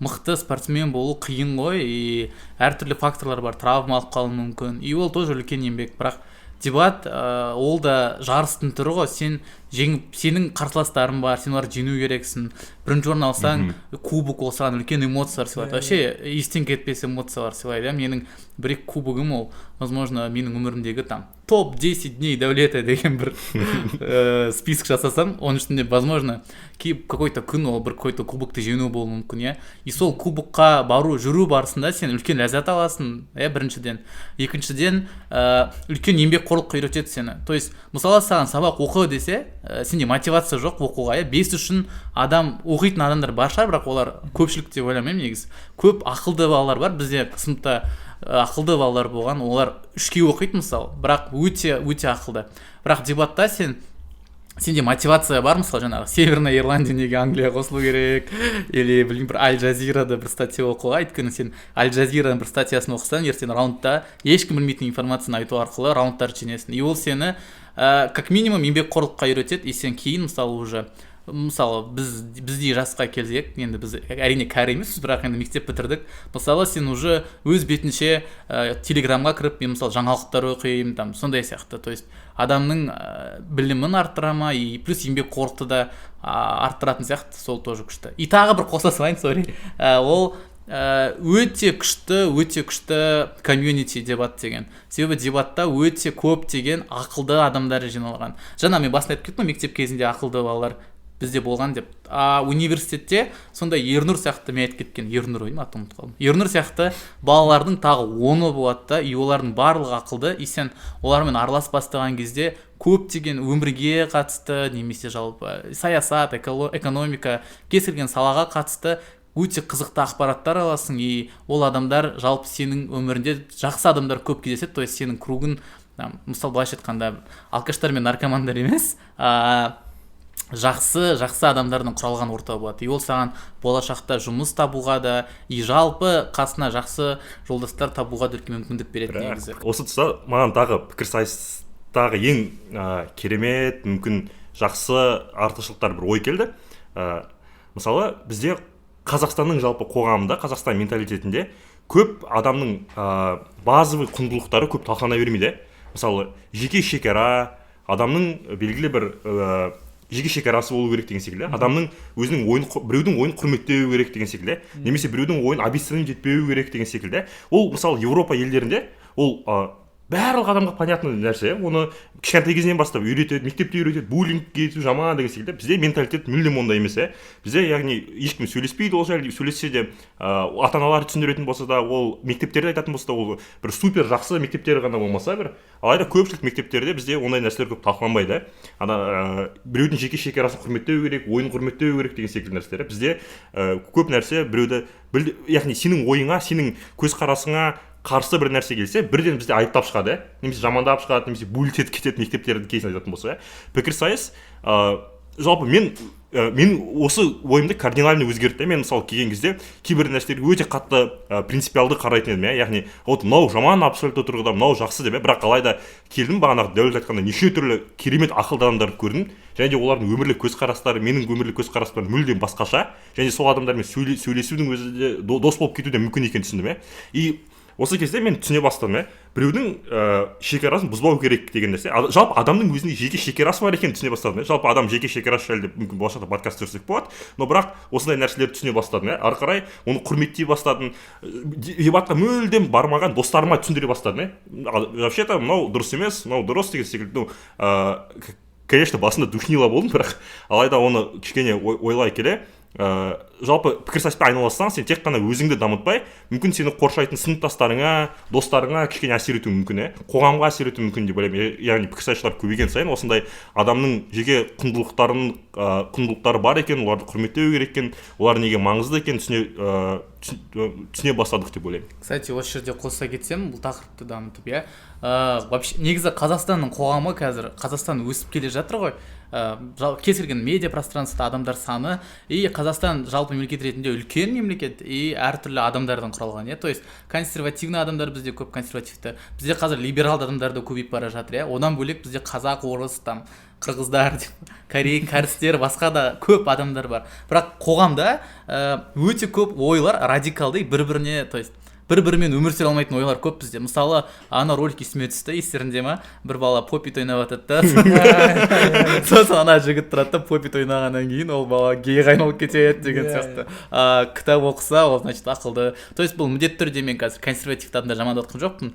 C: мықты спортсмен болу қиын ғой, и әртүрлі факторлар бар, травма алып қалуы мүмкін, и ол тоже үлкен еңбек. Бірақ дебат ол да жарыстың түрі ғой. Сен Жеңіп, сенің қарсыластарың бар, сен оларды жеңу керексің. Бірінші орын алсаң, кубок, ол саған үлкен эмоциялар сыйлайды, вообще естен кетпес эмоциялар сыйлайды, иә. Менің бір екі кубогым, ол, возможно, менің өмірімдегі там топ 10 дней Дәулета деген бір список жасасам, оның ішінде, возможно, какой-то күн ол бір какой-то кубокты жеңу болуы мүмкін, иә. И сол кубокқа бару, жүру барысында сен үлкен ләззат аласың, иә, біріншіден. Екіншіден, үлкен еңбекқорлыққа үйретеді сені. То есть, мысалы, саған сабақ оқы десе, сенде мотивация жоқ оқуға, иә. Бес үшін адам оқитын адамдар бар шығар, бірақ олар көпшілік деп ойламаймын. Негізі көп ақылды балалар бар бізде сыныпта, ақылды балалар болған, олар үшке оқиды, мысалы, бірақ өте өте ақылды. Бірақ дебатта сенде мотивация бар. Мысалы, жаңағы Северная Ирландия неге Англияға қосылу керек или, білмеймін, бір Аль Жазирада бір статья оқуға. Өйткені сен Аль Жазираның бір статьясын оқысаң, ертең раундта ешкім білмейтін информацияны айту арқылы раундтарды жеңесің. И ол сені как минимум еңбекқорлыққа үйретеді. И сен кейін, мысалы, уже, мысалы, біз біздей жасқа келсек, енді біз, әрине, кәрі емеспіз, бірақ енді мектеп бітірдік, мысалы, сен уже өз бетінше телеграмға кіріп, мен, мысалы, жаңалықтар оқимын там, сондай сияқты. То есть адамның білімін арттыра ма, и плюс еңбекқорлықты да арттыратын сияқты, сол тоже күшті. И тағы бір қоса салайын, сорри. Ол өте күшті, өте күшті комьюнити дебат деген, себебі дебатта өте көптеген ақылды адамдар жиналған. Жаңа мен басында айтып кеттім ғой, мектеп кезінде ақылды балалар бізде болған деп. А университетте сондай Ернұр сияқты, мен айтып кеткен Ернұр ғой, атын ұмытып қалдым, Ернұр сияқты балалардың тағы оны болады да, и олардың барлығы ақылды. И сен олармен араласып бастаған кезде көптеген өмірге қатысты немесе жалпы саясат, экономика, кез келген салаға қатысты өте қызықты ақпараттар аласың. И ол адамдар, жалпы сенің өмірінде жақсы адамдар көп кездеседі. То есть сенің кругың там, мысалы, былайша айтқанда, алкаштар мен наркомандар емес, а жақсы жақсы адамдардан құралған орта болады. И ол саған болашақта жұмыс табуға да, и жалпы қасына жақсы жолдастар табуға да үлкен мүмкіндік береді негізі.
A: Осы тұста маған тағы пікірсайыстағы ең керемет, мүмкін, жақсы артықшылықтар бір ой келді. Мысалы, бізде Қазақстанның жалпы қоғамында, Қазақстан менталитетінде көп адамның базовый құндылықтары көп талқылана бермейді. Мысалы, жеке шекара, адамның белгілі бір жеке шекарасы болу керек деген секілді, адамның өзінің ойын, біреудің ойын құрметтеу керек деген секілді немесе біреудің ойын обесценить етпеу керек деген секілді. Ол, мысалы, Еуропа елдерінде ол барлық адамға понятный нәрсе, оны кішкентай кезінен бастап үйретеді, мектепте үйретеді, буллинг ету жаман деген секілді. Бізде менталитет мүлдем ондай емес, иә. Бізде, яғни, ешкім сөйлеспейді ол жайлы. Сөйлессе де, ата аналар түсіндіретін болса да, ол мектептерде айтатын болса да, ол бір супер жақсы мектептер ғана болмаса бір. Алайда көпшілік мектептерде бізде ондай нәрселер көп талқыланбайды. Ана біреудің жеке шекарасын құрметтеу керек, ойын құрметтеу керек деген секілді нәрселер. Бізде көп нәрсе біреуді, яғни сенің ойыңа, сенің көзқарасыңа қарсы бір нәрсе келсе, бірден бізде айыптап шығады, иә, немесе жамандап шығады, немесе буллить етіп кетеді мектептердің кейсін айтатын болсақ, иә. Пікірсайыс жалпы мен осы ойымды кардинально өзгертті. Мен, мысалы, келген кезде кейбір нәрселерге өте қатты принципиалды қарайтын едім, иә, яғни вот мынау жаман абсолютті тұрғыда, мынау жақсы деп, иә. Бірақ алайда келдім, бағанағы Дәулет айтқандай, неше түрлі керемет ақылды адамдарды көрдім және де олардың өмірлік көзқарастары менің өмірлік көзқарастарым мүлдем басқаша, және сол адамдармен сөйлесудің өзі де, дос болып кету де мүмкін екенін түсіндім, иә. И осы кезде мен түсіне бастадым, иә, біреудің шекарасын бұзбау керек деген нәрсе. Жалпы адамның өзінің жеке шекарасы бар екенін түсіне бастадым, иә. Жалпы адам жеке шекарасы жайлы деп мүмкін болашақта подкаст түсірсек болады, но бірақ осындай нәрселерді түсіне бастадым, иә. Ары қарай оны құрметтей бастадым. Дебатқа мүлдем бармаған достарыма түсіндіре бастадым, иә, вообще-то мынау дұрыс емес, мынау дұрыс деген секілді. Ну, конечно, басында душнила болдым, бірақ алайда оны кішкене ойлай келе, жалпы пікірсайыспен айналыссаң, сен тек қана өзіңді дамытпай, мүмкін, сені қоршайтын сыныптастарыңа, достарыңа кішкене әсер етуі мүмкін, иә, қоғамға әсер етуі мүмкін деп ойлаймын. Яғни пікірсайысшылар көбейген сайын осындай адамның жеке құндылықтарын, құндылықтары бар екен, оларды құрметтеу керек екен, олар неге маңызды екенін түсіне бастадық деп ойлаймын.
C: Кстати, осы жерде қоса кетсем, бұл тақырыпты дамытып, иә, вообще негізі Қазақстанның қоғамы қазір, Қазақстан өсіп келе жатыр ғой, кез келген медиа пространствода адамдар саны. И Қазақстан жалпы мемлекет ретінде үлкен мемлекет и әртүрлі адамдардан құралған, иә. То есть консервативный адамдар бізде көп, консервативті, бізде қазір либералды адамдар да көбейіп бара жатыр, иә. Одан бөлек бізде қазақ, орыс, там қырғыздар, корей, кәрістер, басқа да көп адамдар бар. Бірақ қоғамда өте көп ойлар радикалды бір біріне, то есть Бір бірімен өмір сүре алмайтын ойлар көп бізде. Мысалы, ана ролик есіме түсті, естеріңде ма? Бір бала попит ойнап жатады да, сосын ана жігіт тұрады да, попит ойнағаннан кейін ол бала гейға айналып кетеді деген сияқты. Кітап оқыса, ол, значит, ақылды. То есть бұл міндетті түрде, мен қазір консервативті адамдар жамандап жатқан жоқпын,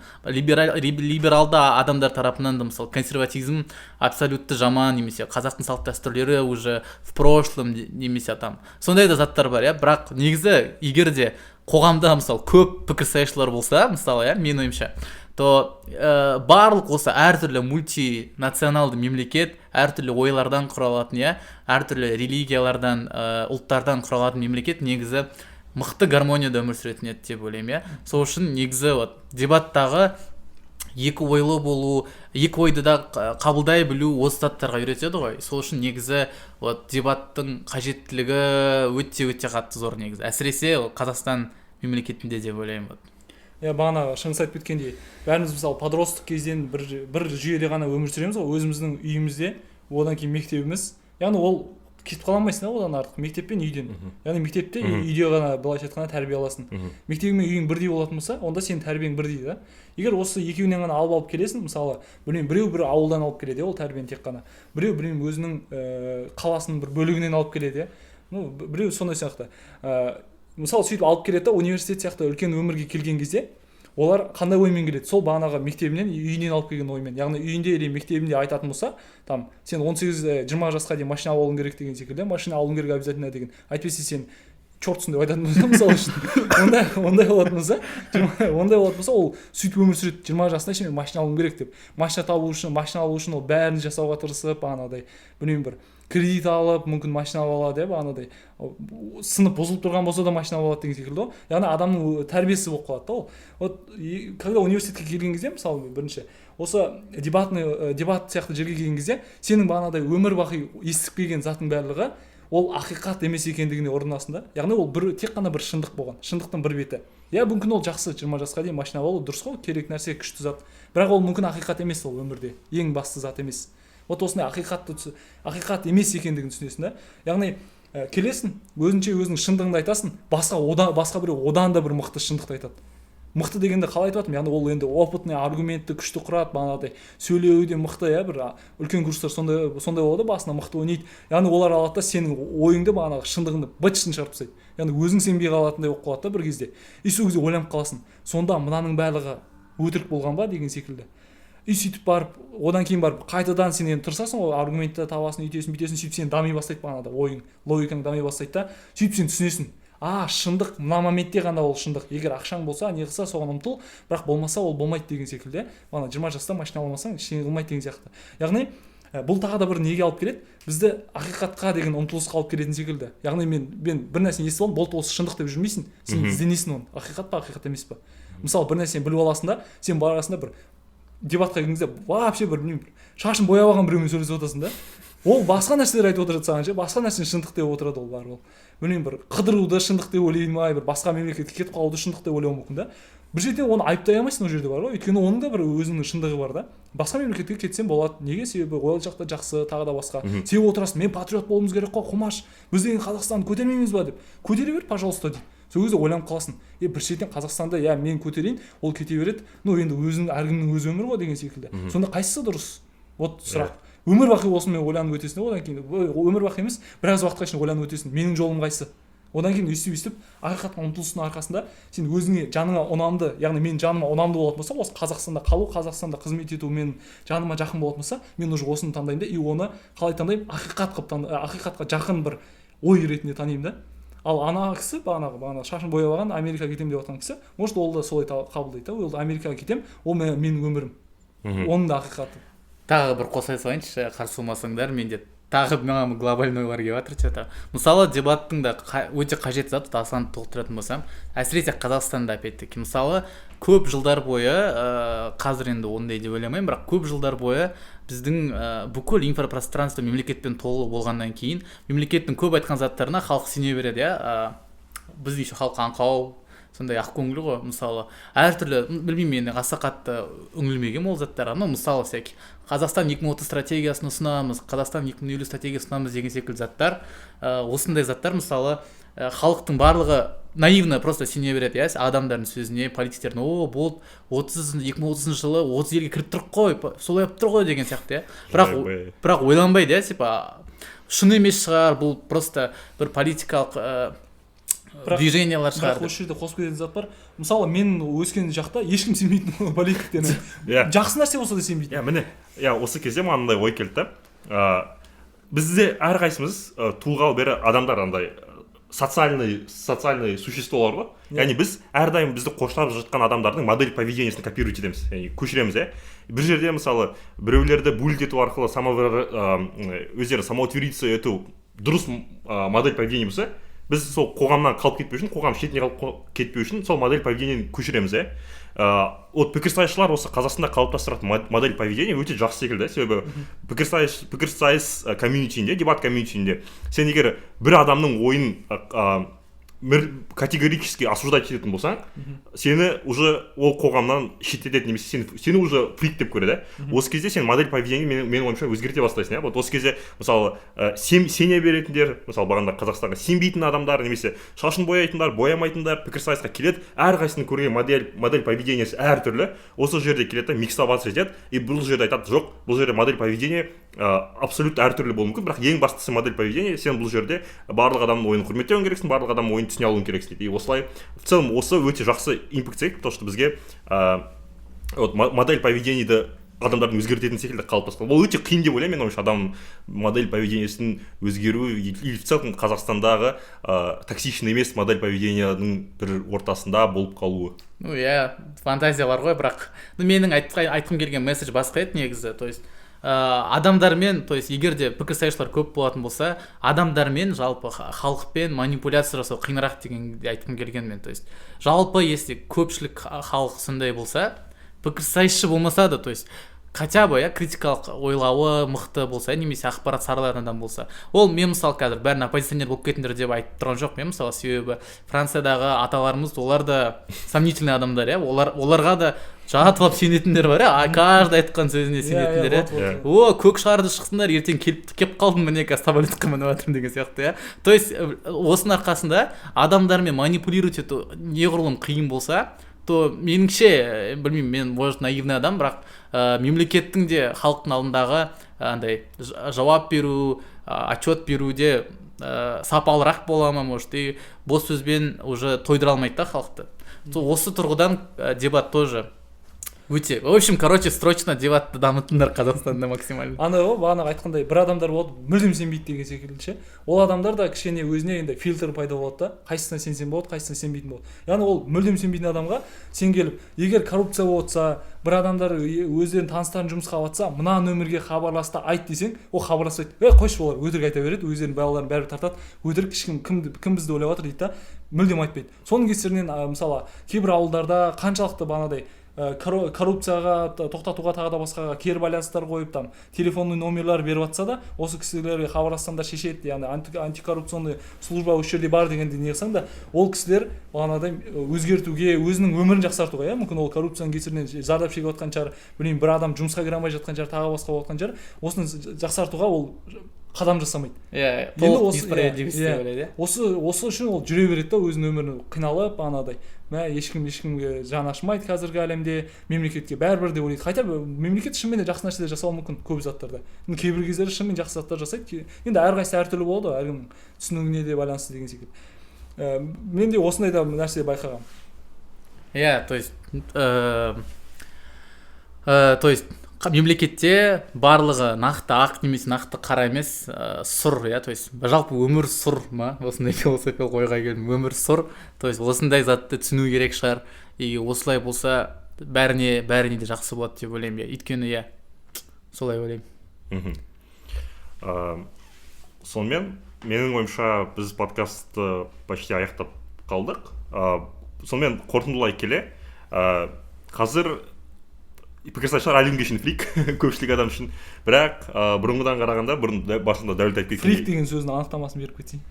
C: либералды адамдар тарапынан да, мысалы, консерватизм абсолютті жаман немесе қазақтың салт дәстүрлері уже в прошлом немесе там сондай да заттар бар, иә. Бірақ негізі, егер де қоғамда, мысалы, көп пікірсайысшылар болса, мысалы, иә, менің ойымша, то барлық осы әртүрлі мультинационалды мемлекет, әртүрлі ойлардан құралатын, иә, әртүрлі религиялардан, ұлттардан құралатын мемлекет негізі мықты гармонияда өмір сүретін еді деп ойлаймын, иә. Сол үшін негізі вот дебаттағы екі ойлы болу, екі ойды да қабылдай білу осы заттарға үйретеді ғой. Сол үшін негізі вот дебаттың қажеттілігі өте өте қатты зор негізі, әсіресе ол Қазақстан мемлекетінде деп ойлаймын, вот.
B: Иә, бағана Шыңғыс айтып кеткендей, бәріміз, мысалы, подросток кезден бір жүйеде ғана өмір сүреміз ғой: өзіміздің үйімізде, одан кейін мектебіміз. Яғни ол кетіп қала алмайсың да одан артық мектеп пен үйден. Яғни мектепте, үйде ғана, былайша айтқанда, тәрбие аласың. Мектебің мен үйің бірдей болатын болса, онда сенің тәрбиең бірдей да. Егер осы екеуінен ғана алып келесің, мысалы, білмеймін, біреу бір ауылдан алып келеді, иә, ол тәрбиені тек қана, біреу, білмеймін, өзінің қаласының бір бөлігінен алып келеді, иә, ну, біреу сондай сияқты. Мысалы, сөйтіп алып келеді да, университет сияқты үлкен өмірге келген кезде олар қандай оймен келеді? Сол бағанағы мектебінен, үйінен алып келген оймен. Яғни үйінде или мектебінде айтатын болса, там, сен 18, 20 жасқа дейін машина алуың керек деген секілді, машина алуың керек обязательно деген, әйтпесе сен чертсың деп айтатын болса, мысалы үшін, ондай болатын болса, ондай болатын болса, ол сөйтіп өмір сүреді: 20 жасында ше мен машина алуым керек деп. Машина табу үшін, машина алу үшін ол бәрін жасауға тырысып, бағанағыдай, білмеймін, бір кредит алып, мүмкін, машина алып алады, иә, бағанағыдай сынып, бұзылып тұрған болса да машина алып алады деген секілді ғой. Яғни адамның тәрбиесі болып қалады да ол. Вот когда университетке келген кезде, мысалы, бірінші осы дебатный, дебат сияқты жерге келген кезде, сенің бағанағыдай өмір бақи естіп келген заттың барлығы ол ақиқат емес екендігіне ұрынасың да. Яғни ол бір тек қана бір шындық болған, шындықтың бір беті, иә. Мүмкін, ол жақсы, 20 жасқа дейін машина алу дұрыс қой, керек нәрсе, күшті зат, бірақ ол мүмкін ақиқат емес, ол өмірде ең басты зат емес. Вот осындай ақиқатты ақиқат емес екендігін түсінесің да. Яғни келесің, өзінше өзіңнің шындығыңды айтасың, басқа, одан басқа біреу одан да бір мықты шындықты айтады. Мықты дегенде қалай айтып жатырмын? Яғни ол енді опытный, аргументті күшті құрады, бағанағыдай сөйлеуі де мықты, иә. Бір үлкен курстар сондай болады, басында мықты ойнайды. Яғни олар алады да, сенің ойыңды, бағанағы шындығыңды быт-шытын шығарып тастайды. Яғни өзің сенбей қалатындай болып қалады да бір кезде. И сол кезде ойланып қаласың: сонда мынаның барлығы өтірік болған ба деген секілді. И сөйтіп барып, одан кейін барып қайтадан сен енді тырысасың ғой, аргументті табасың, өйтесің, бүйтесің. Сөйтіп сен дами бастайды, бағанағыдай ойың, логикаң дами бастайды да. Сөйтіп сен түсінесің: а, шындық мына моментте ғана ол шындық. Егер ақшаң болса, не қылса, соған ұмтыл, бірақ болмаса, ол болмайды деген секілді, иә. Бағана 20 жаста машина ала алмасаң, ештеңе қылмайды деген сияқты. Яғни бұл тағы да бір неге алып келеді бізді? Ақиқатқа деген ұмтылысқа алып келетін секілді. Яғни мен бір нәрсені естіп алдым, болды, осы шындық деп жүрмейсің сен, ізденесің оны, ақиқат па, ақиқат емес па. Мысалы, бір нәрсені біліп аласың да, сен барасың да, бір дебатқа келген кезде вообще бір, білмеймін, бір шашын бояп алған біреумен сөйлесіп отырасың да, ол басқа нәрселер айтып отырады саған ше, басқа нәрсені шындық деп отырады. Ол барып, ол, білмеймін, бір қыдыруды шындық деп ойлай ма, бір басқа мемлекетке кетіп қалуды шындық деп ойлауы мүмкін да. Бір жерден оны айыптай алмайсың ол жерде бар ғой, өйткені оның да бір өзінің шындығы бар да. Басқа мемлекетке кетсем болады, неге? Себебі ол жақта жақсы, тағы да басқа. Сен отырасың: мен патриот болуымыз керек қой, Қумаш, біз деген Қазақстанды көтермейміз ба деп. Көтере бер, пожалуйста, дейді. Сол кезде ойланып қаласың: е, бір шетінен Қазақстанда, иә, мен көтерейін, ол кете береді, ну енді өзінің, әркімнің өз өмірі ғой деген секілді. Сонда қайсысы дұрыс? Вот сұрақ. Өмір бақи осымен ойланып өтесің да. Одан кейін, өмір бақи емес, біраз уақытқа шейін ойланып өтесің: менің жолым қайсы? Одан кейін өйстіп өйстіп ақиқатқа ұмтылыстың арқасында сен өзіңе, жаныңа ұнамды, яғни менің жаныма ұнамды болатын болса, осы Қазақстанда қалу, Қазақстанда қызмет ету менің жаныма жақын болатын болса, мен уже осыны таңдаймын да. И оны қалай таңдаймын? Ақиқат қылып, ақиқатқа жақын бір ой ретінде танимын да. Ал ана кісі, бағанағы шашын бояп алған, Америкаға кетемін деп жатқан кісі, может, ол да солай қабылдайды да. Ол да Америкаға кетемін, ол менің өмірім, оның да ақиқаты.
C: Тағы бір қоса салайыншы, қарсы болмасаңдар. Менде тағы, маған глобальный ойлар келіп жатыр че то. Мысалы, дебаттың да өте қажет зат. Асанды толықтыратын болсам, әсіресе Қазақстанда, опять таки, мысалы, көп жылдар бойы, қазір енді ондай деп ойламаймын, бірақ көп жылдар бойы біздің бүкіл инфропространство мемлекетпен толы болғаннан кейін мемлекеттің көп айтқан заттарына халық сене береді, иә. Біз еще халық аңқау, сондай ақкөңіл ғой. Мысалы, әртүрлі, білмеймін, мен аса қатты үңілмегенмін ол заттарға, но мысалы, всякий Қазақстан 2030 стратегиясын ұсынамыз, Қазақстан 2050 стратегиясын ұсынамыз деген секілді заттар, осындай заттар, мысалы. Халықтың барлығы наивно просто сене береді, иә, адамдардың сөзіне, политиктердің: «О, болды, 2030 жылы 30 елге кіріп тұрық қой, солай болып тұр ғой», — деген сияқты, иә. Бірақ ойланбайды, иә, типа шын емес шығар, бұл просто бір политикалық движениялар шығар
B: Бірақ
C: деп.
B: Осы жерде қосып кететін зат бар. Мысалы, мен өскен жақта ешкім сенбейтін политиктеріне. Жақсы нәрсе болса да сенбейтін.
A: Иә, міне, иә, осы кезде маған мындай ой келді да. Бізде әрқайсымыз туылғалы бері адамдар андай социальный существолар ғой. Яғни біз әрдайым бізді қоршап жатқан адамдардың модель поведениесін копировать етеміз, яғни көшіреміз, иә. Бір жерде, мысалы, біреулерді буллить ету арқылы өздері самоутвердиться ету дұрыс модель поведения болса, біз сол қоғамнан қалып кетпеу үшін, қоғам шетіне қалып кетпеу үшін сол модель поведениені көшіреміз, иә. Вот пікірсайысшылар осы Қазақстанда қалыптастыратын модель поведения өте жақсы секілді, себебі пікірсайыс комьюнитиінде, дебат комьюнитиінде сен егер бір адамның ойын категорически осуждать ететін болсаң, сені уже ол қоғамнан шеттетеді немесе сені уже фрик деп көреді. Осы кезде сен модель поведения, менің ойымша, өзгерте бастайсың, иә. Вот осы кезде, мысалы, сене беретіндер, мысалы, бағана Қазақстанға сенбейтін адамдар немесе шашын бояйтындар, боямайтындар пікірсайысқа келеді. Әрқайсысының көрген модель поведениесі әртүрлі. Осы жерде келеді да, миксоваться етеді. И бұл жерде айтады: жоқ, бұл жерде модель поведения абсолютно әртүрлі болуы мүмкін, бірақ ең бастысы модель поведения, сен бұл жерде барлық адамның ойын құрметтеуің керексің, барлық адамның ойын түсіне алуың керексің, дейді. И осылай, в целом, осы өте жақсы импакт секілді, потому что бізге вот модель поведениеді адамдардың өзгертетін секілді қалыптасқан. Ол өте қиын деп ойлаймын, менің ойымша, адам модель поведениесін өзгеру или в целом Қазақстандағы токсичный емес модель поведенияның бір ортасында болып қалуы.
C: Ну иә, фантазиялар ғой, бірақ, ну, менің айтқым келген месседж басқа еді негізі. То есть адамдармен, то есть егер де пікірсайысшылар көп болатын болса, адамдармен, жалпы халықпен манипуляция жасау қиынырақ дегенді айтқым келген мен. То есть жалпы, если көпшілік халық сондай болса, пікірсайысшы болмаса да, то есть хотя бы, иә, критикалық ойлауы мықты болса немесе ақпарат саралайтын адам болса. Ол мен, мысалы, қазір бәрін оппозиционер болып кетіңдер деп айтып тұрған жоқпын мен, мысалы, себебі Франциядағы аталарымыз, олар да сомнительный адамдар, иә, оларға да жатып алып сенетіндер бар, иә, каждый айтқан сөзіне сенетіндер, иә. О, көк шарды шықсыңдар, ертең келіп қалдым, міне, қазір самолетқа мініп жатырмын деген сияқты, иә. То есть осының арқасында адамдармен манипулировать ету неғұрлым қиын болса, то меніңше, білмеймін, мен, может, наивный адам, бірақ мемлекеттің де халықтың алдындағы андай жауап беру, отчет беруде сапалырақ бола ма, может, и бос сөзбен уже тойдыра алмайды да халықты. Осы тұрғыдан дебат тоже өте, в общем, короче, срочно дебатты дамытыңдар Қазақстанда максимально.
B: Андай ғой, бағанағы айтқандай, бір адамдар болады, мүлдем сенбейді деген секілді ше. Ол адамдар да кішкене өзіне енді фильтр пайда болады да, қайсысына сенсем болады, қайсысына сенбейтін болады. Яғни ол мүлдем сенбейтін адамға сен келіп, егер коррупция болып жатса, бір адамдар өздерінің таныстарын жұмысқа алып жатса, мына нөмірге хабарлас та айт десең, ол хабарласпайды. Ей, қойшы, олар өтірік айта береді, өздерінің балаларын бәрібір тартады, өтірік, ешкім кім бізді ойлап жатыр дейді да, мүлдем айтпайды. Соның кесірінен мысалы, кейбір ауылдарда қаншалықты бағанағыдай коррупцияға тоқтатуға, тағы да басқаға кері байланыстар қойып, там телефонный номерлар беріп жатса да, осы кісілерге хабарлассаңдар шешеді, яғни антикоррупционный служба осы жерде бар дегенде не қылсаң да, ол кісілер бағанағыдай өзгертуге, өзінің өмірін жақсартуға, иә, мүмкін, ол коррупцияның кесірінен зардап шегіп жатқан шығар, білмеймін, бір адам жұмысқа кіре алмай жатқан шығар, тағы басқа болып жатқан шығар, осыны жақсартуға ол қадам жасамайды.
C: Иә,
B: Енді
C: толық
B: осы-
C: несправедливость
B: иә,
C: деп ойлайды, иә.
B: Осы үшін ол жүре береді да, өзінің өмірін қиналып, анадай, мә, ешкім ешкімге жаны ашымайды қазіргі әлемде, мемлекетке бәрібір деп ойлайды. Хотя мемлекет шынымен де жақсы нәрселер жасауы мүмкін көп заттарда. Енді кейбір кездері шынымен жақсы заттар жасайды. Енді әрқайсысы әртүрлі болады ғой, әркімнің түсінігіне де байланысты деген секілді. Мен де осындай да нәрсе байқағанмын.
C: Иә, то есть мемлекетте барлығы нақты ақ немесе нақты қара емес, сұр, иә. То есть жалпы өмір сұр ма, осындай философиялық ойға келдім. Өмір сұр, то есть осындай затты түсіну керек шығар. И осылай болса, бәріне де жақсы болады деп ойлаймын, иә, өйткені, иә, солай ойлаймын.
A: Сонымен, менің ойымша, біз подкастты почти аяқтап қалдық. Сонымен, қорытындылай келе, қазір пікірсайысшылар әлі күнге шейін фрик көпшілік адам үшін, бірақ бұрынғыдан қарағанда, бұрын басында Дәулет айтып
B: Фрик
A: кеткендей,
B: деген сөздің анықтамасын беріп кетсең.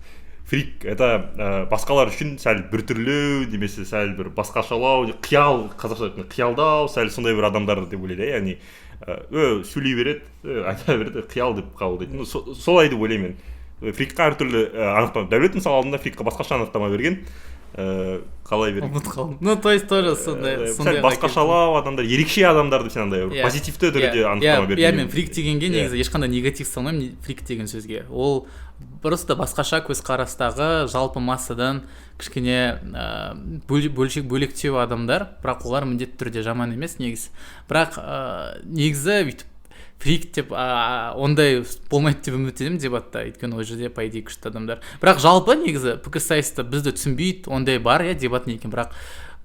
A: Фрик — это басқалар үшін сәл біртүрлі немесе сәл бір басқашалау, қиял, қазақша айтқанда қиялдау, сәл сондай бір адамдар деп ойлайды, иә. Яғни сөйлей береді, айта береді, қиял деп қабылдайды. Ну, солай деп ойлаймын мен. Фрикқа әртүрлі анықтама. Дәулет мысалы алдында фрикқа басқаша анықтама берген. Қалай берген?
C: Ұмытып қалдым. Ну, то есть тоже сондай
A: сәл басқашалау адамдар, ерекше адамдар деп сен андай позитивті түрде анықтама берген.
C: Иә, мен фрик дегенге негізі ешқандай негатив салмаймын фрик деген сөзге. Ол просто басқаша көзқарастағы жалпы массадан кішкене бөлектеу адамдар, бірақ олар міндетті түрде жаман емес негізі. Бірақ негізі бүйтіп фрик деп ондай болмайды деп үміттенемін дебатта, өйткені ол жерде по идее күшті адамдар. Бірақ жалпы негізі пікірсайысты бізді түсінбейді, ондай бар, иә, дебат не екен, бірақ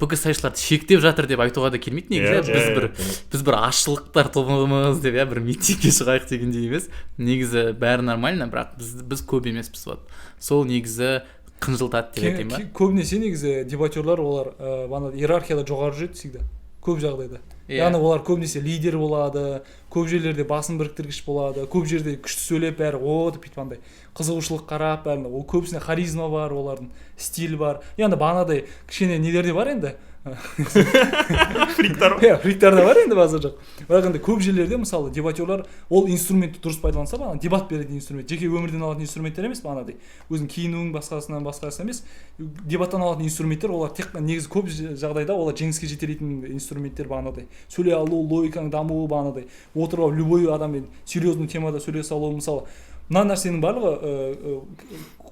C: пікірсайысшыларды шектеп жатыр деп айтуға да келмейді негізі. Біз бір азшылықтар тобымыз деп, иә, бір митингке шығайық дегендей емес. Негізі бәрі нормально, бірақ біз көп емеспіз, вот. Сол негізі қынжылтады деп айтайын ба?
B: Көбінесе негізі дебатерлар олар иерархияда жоғары жүреді всегда, көп жағдайда. Яғни олар көбінесе лидер болады, көп жерлерде басын біріктіргіш болады, көп жерде күшті сөйлеп бәрі о деп бүйтіп андай қызығушылық қарап бәріне, ол көбісіне харизма бар, олардың стиль бар. Яғни бағанадай кішкене нелер де бар енді.
A: Фриктар.
B: Иә, фриктар да бар енді базар жоқ. Бірақ енді көп жерлерде мысалы дебатерлар ол инструментті дұрыс пайдаланса, бағана дебат беретін инструмент, жеке өмірден алатын инструменттер емес, бағанағыдай өзің киінуің басқасынан басқасы емес, дебаттан алатын инструменттер олар тек негізі көп жағдайда олар жеңіске жетелейтін инструменттер, бағанағыдай сөйлей алу, логиканың дамуы, бағанағыдай отырып алып любой адаммен серьезный темада сөйлесе алу. Мысалы мына нәрсенің барлығы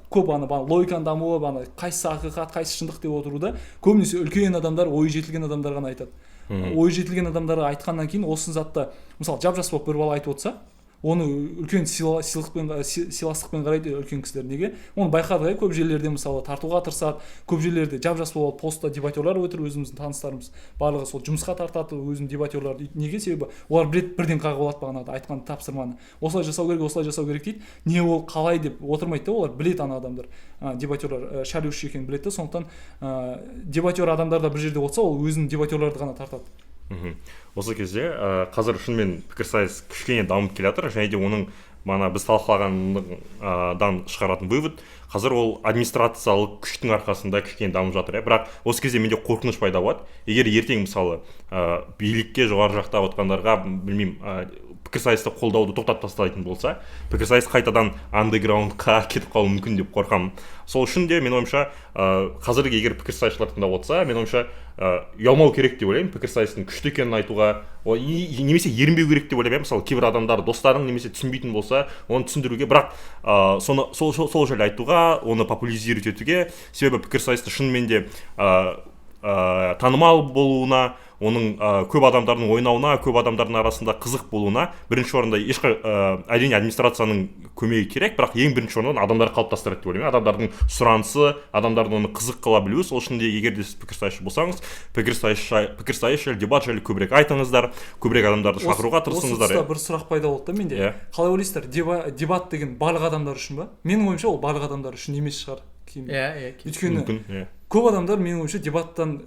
B: көп ана логиканың дамуы, ана қайсысы ақиқат, қайсысы шындық деп отыруда көбінесе үлкен адамдар, ойы жетілген адамдар ғана айтады. Ойы жетілген адамдарға айтқаннан кейін осы затты мысалы жап-жас болып бір бала айтып отырса, оны үлкен сыйластықпен қарайды үлкен кісілер. Неге? Оны байқадық, көп жерлерде мысалы тартуға тырысады, көп жерлерде жап-жас болып постта дебатерлар отыр, өзіміздің таныстарымыз барлығы сол жұмысқа тартады өзінің дебатерларды. Неге? Себебі олар біледі, бірден қағып алады бағанағыдай айтқан тапсырманы. Осылай жасау керек, осылай жасау керек дейді. Не ол қалай деп отырмайды да, олар біледі ана адамдар, дебатерлар шалюш екенін біледі. Сондықтан дебатер адамдар да бір жерде отырса, ол өзінің дебатерларды ғана тартады.
A: Осы кезде қазір шынымен пікірсайыс кішкене дамып келе жатыр, және де оның мана біз талқылағандан шығаратын вывод, қазір ол администрациялық күштің арқасында кішкене дамып жатыр. Бірақ осы кезде менде қорқыныш пайда болады. Егер ертең мысалы билікке жоғары жақта отырғандарға, білмеймін, пікірсайысты қолдауды тоқтатып тастайтын болса, пікірсайыс қайтадан андеграундқа кетіп қалуы мүмкін деп қорқамын. Сол үшін де менің ойымша, қазіргі егер пікірсайысшылар тыңдап отырса, менің ойымша, ұялмау керек деп ойлаймын, пікірсайыстың күшті екенін айтуға, немесе ерінбеу керек деп ойлаймын. Мысалы кейбір адамдар достарың немесе түсінбейтін болса, оны түсіндіруге, бірақ соны сол жайлы айтуға, оны популяризировать етуге, себебі пікірсайысты шынымен де танымал болуына, оның көп адамдардың ойнауына, көп адамдардың арасында қызық болуына бірінші орында әрине администрацияның көмегі керек, бірақ ең бірінші орында адамдар қалыптастырады деп ойлаймын. Адамдардың сұранысы, адамдардың оны қызық қыла білуі. Сол үшін де егер де сіз пікірсайысшы болсаңыз, пікірсайыс жайлы, дебат жайлы көбірек айтыңыздар, көбірек адамдарды шақыруға тырысыңыздар.
B: Осы тұста бір сұрақ пайда болды да менде. Қалай ойлайсыздар, дебат деген барлық адамдар үшін ба? Менің ойымша, ол барлық адамдар үшін емес шығар. Өйткені көп адамдар менің ойымша дебаттан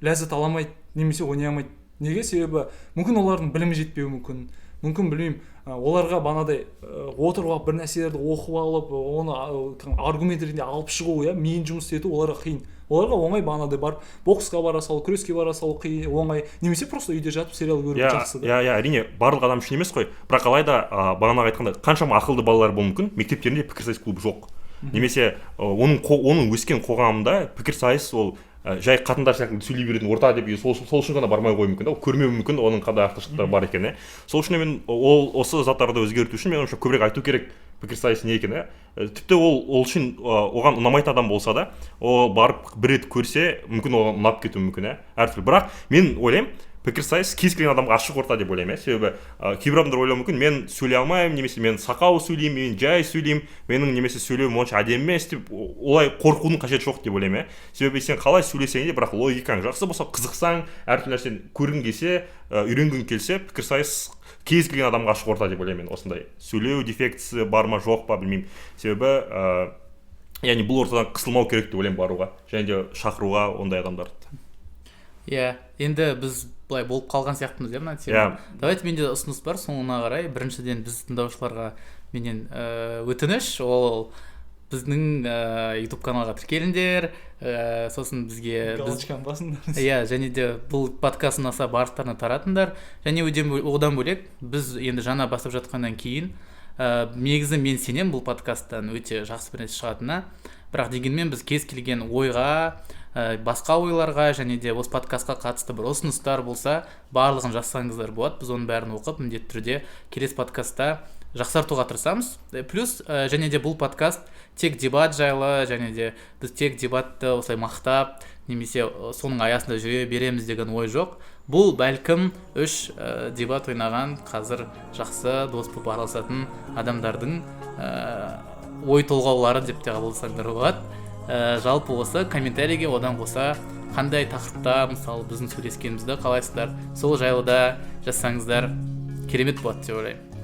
B: ләззат ала алмайды, немесе ойнай алмайды. Неге? Себебі мүмкін олардың білімі жетпеуі мүмкін, мүмкін білмеймін, оларға бағанадай отырып алып бір нәрселерді оқып алып, оны аргумент ретінде алып шығу, иә, миын жұмыс істету оларға қиын. Оларға оңай бағанадай барып боксқа бара салу, күреске бара салу қиын, оңай, немесе просто үйде жатып сериал көру жақсы.
A: Иә, әрине барлық адам үшін емес қой. Бірақ алайда бағанағы айтқандай қаншама ақылды балалар болуы мүмкін, мектептерінде пікірсайыс клубы жоқ. Немесе оның өскен қоғамында пікірсайыс ол жай қатындар сияқты сөйлей беретін орта деп сол үшін ғана бармай қоюы мүмкін, ол көрмеуі мүмкін оның қандай артықшылықтары бар екенін. Сол үшін мен ол осы заттарды өзгерту үшін менің ойымша көбірек айту керек пікірсайыс не екенін. Тіпті ол үшін оған ұнамайтын адам болса да, ол барып бір рет көрсе, мүмкін оған ұнап кетуі мүмкін, әртүрлі. Бірақ мен ойлаймын, пікірсайыс кез келген адамға ашық орта деп ойлаймын, себебі кейбір адамдар ойлауы мүмкін, мен сөйлей алмаймын, немесе мен сақау сөйлеймін, мен жай сөйлеймін, менің немесе сөйлеуім онша әдемі емес деп олай қорқудың қажеті жоқ деп ойлаймын. Себебі сен қалай сөйлесең де, бірақ логикаң жақсы болса, қызықсаң, әртүрлі нәрсені көргің келсе, үйренгің келсе, пікірсайыс кез келген адамға ашық орта деп ойлаймын мен. Осындай сөйлеу дефектісі бар ма жоқ па білмеймін, себебі яғни бұл ортадан қысылмау керек деп ойлаймын баруға және де шақыруға ондай адамдарды.
C: Иә, енді біз былай болып қалған сияқтымыз, иә, мына тема. Давайте менде ұсыныс бар соңына қарай. Біріншіден, біз тыңдаушыларға менен өтініш, ол біздің YouTube каналға тіркеліңдер, сосын бізге
B: галочканы басыңдар.
C: Иә, және де бұл подкаст ұнаса барлықтарына таратыңдар. Және одан бөлек біз енді жаңа бастап жатқаннан кейін Негізі мен сенемін бұл подкасттан өте жақсы бір нәрсе шығатынына, бірақ дегенмен біз кез келген ойға, басқа ойларға және де осы подкастқа қатысты бір ұсыныстар болса, барлығын жазсаңыздар болады. Біз оның бәрін оқып, міндетті түрде келесі подкастта жақсартуға тырысамыз. Плюс және де бұл подкаст тек дебат жайлы, және де біз тек дебатты осылай мақтап немесе соның аясында жүре береміз деген ой жоқ. Бұл бәлкім үш дебат ойнаған, қазір жақсы дос болып араласатын адамдардың ой толғаулары деп те қабылдасаңдар болады. Жалпы осы комментарийге одан қоса қандай тақырыпта, мысалы, біздің сөйлескенімізді қалайсыздар, сол жайлы да жазсаңыздар керемет болады деп ойлаймын.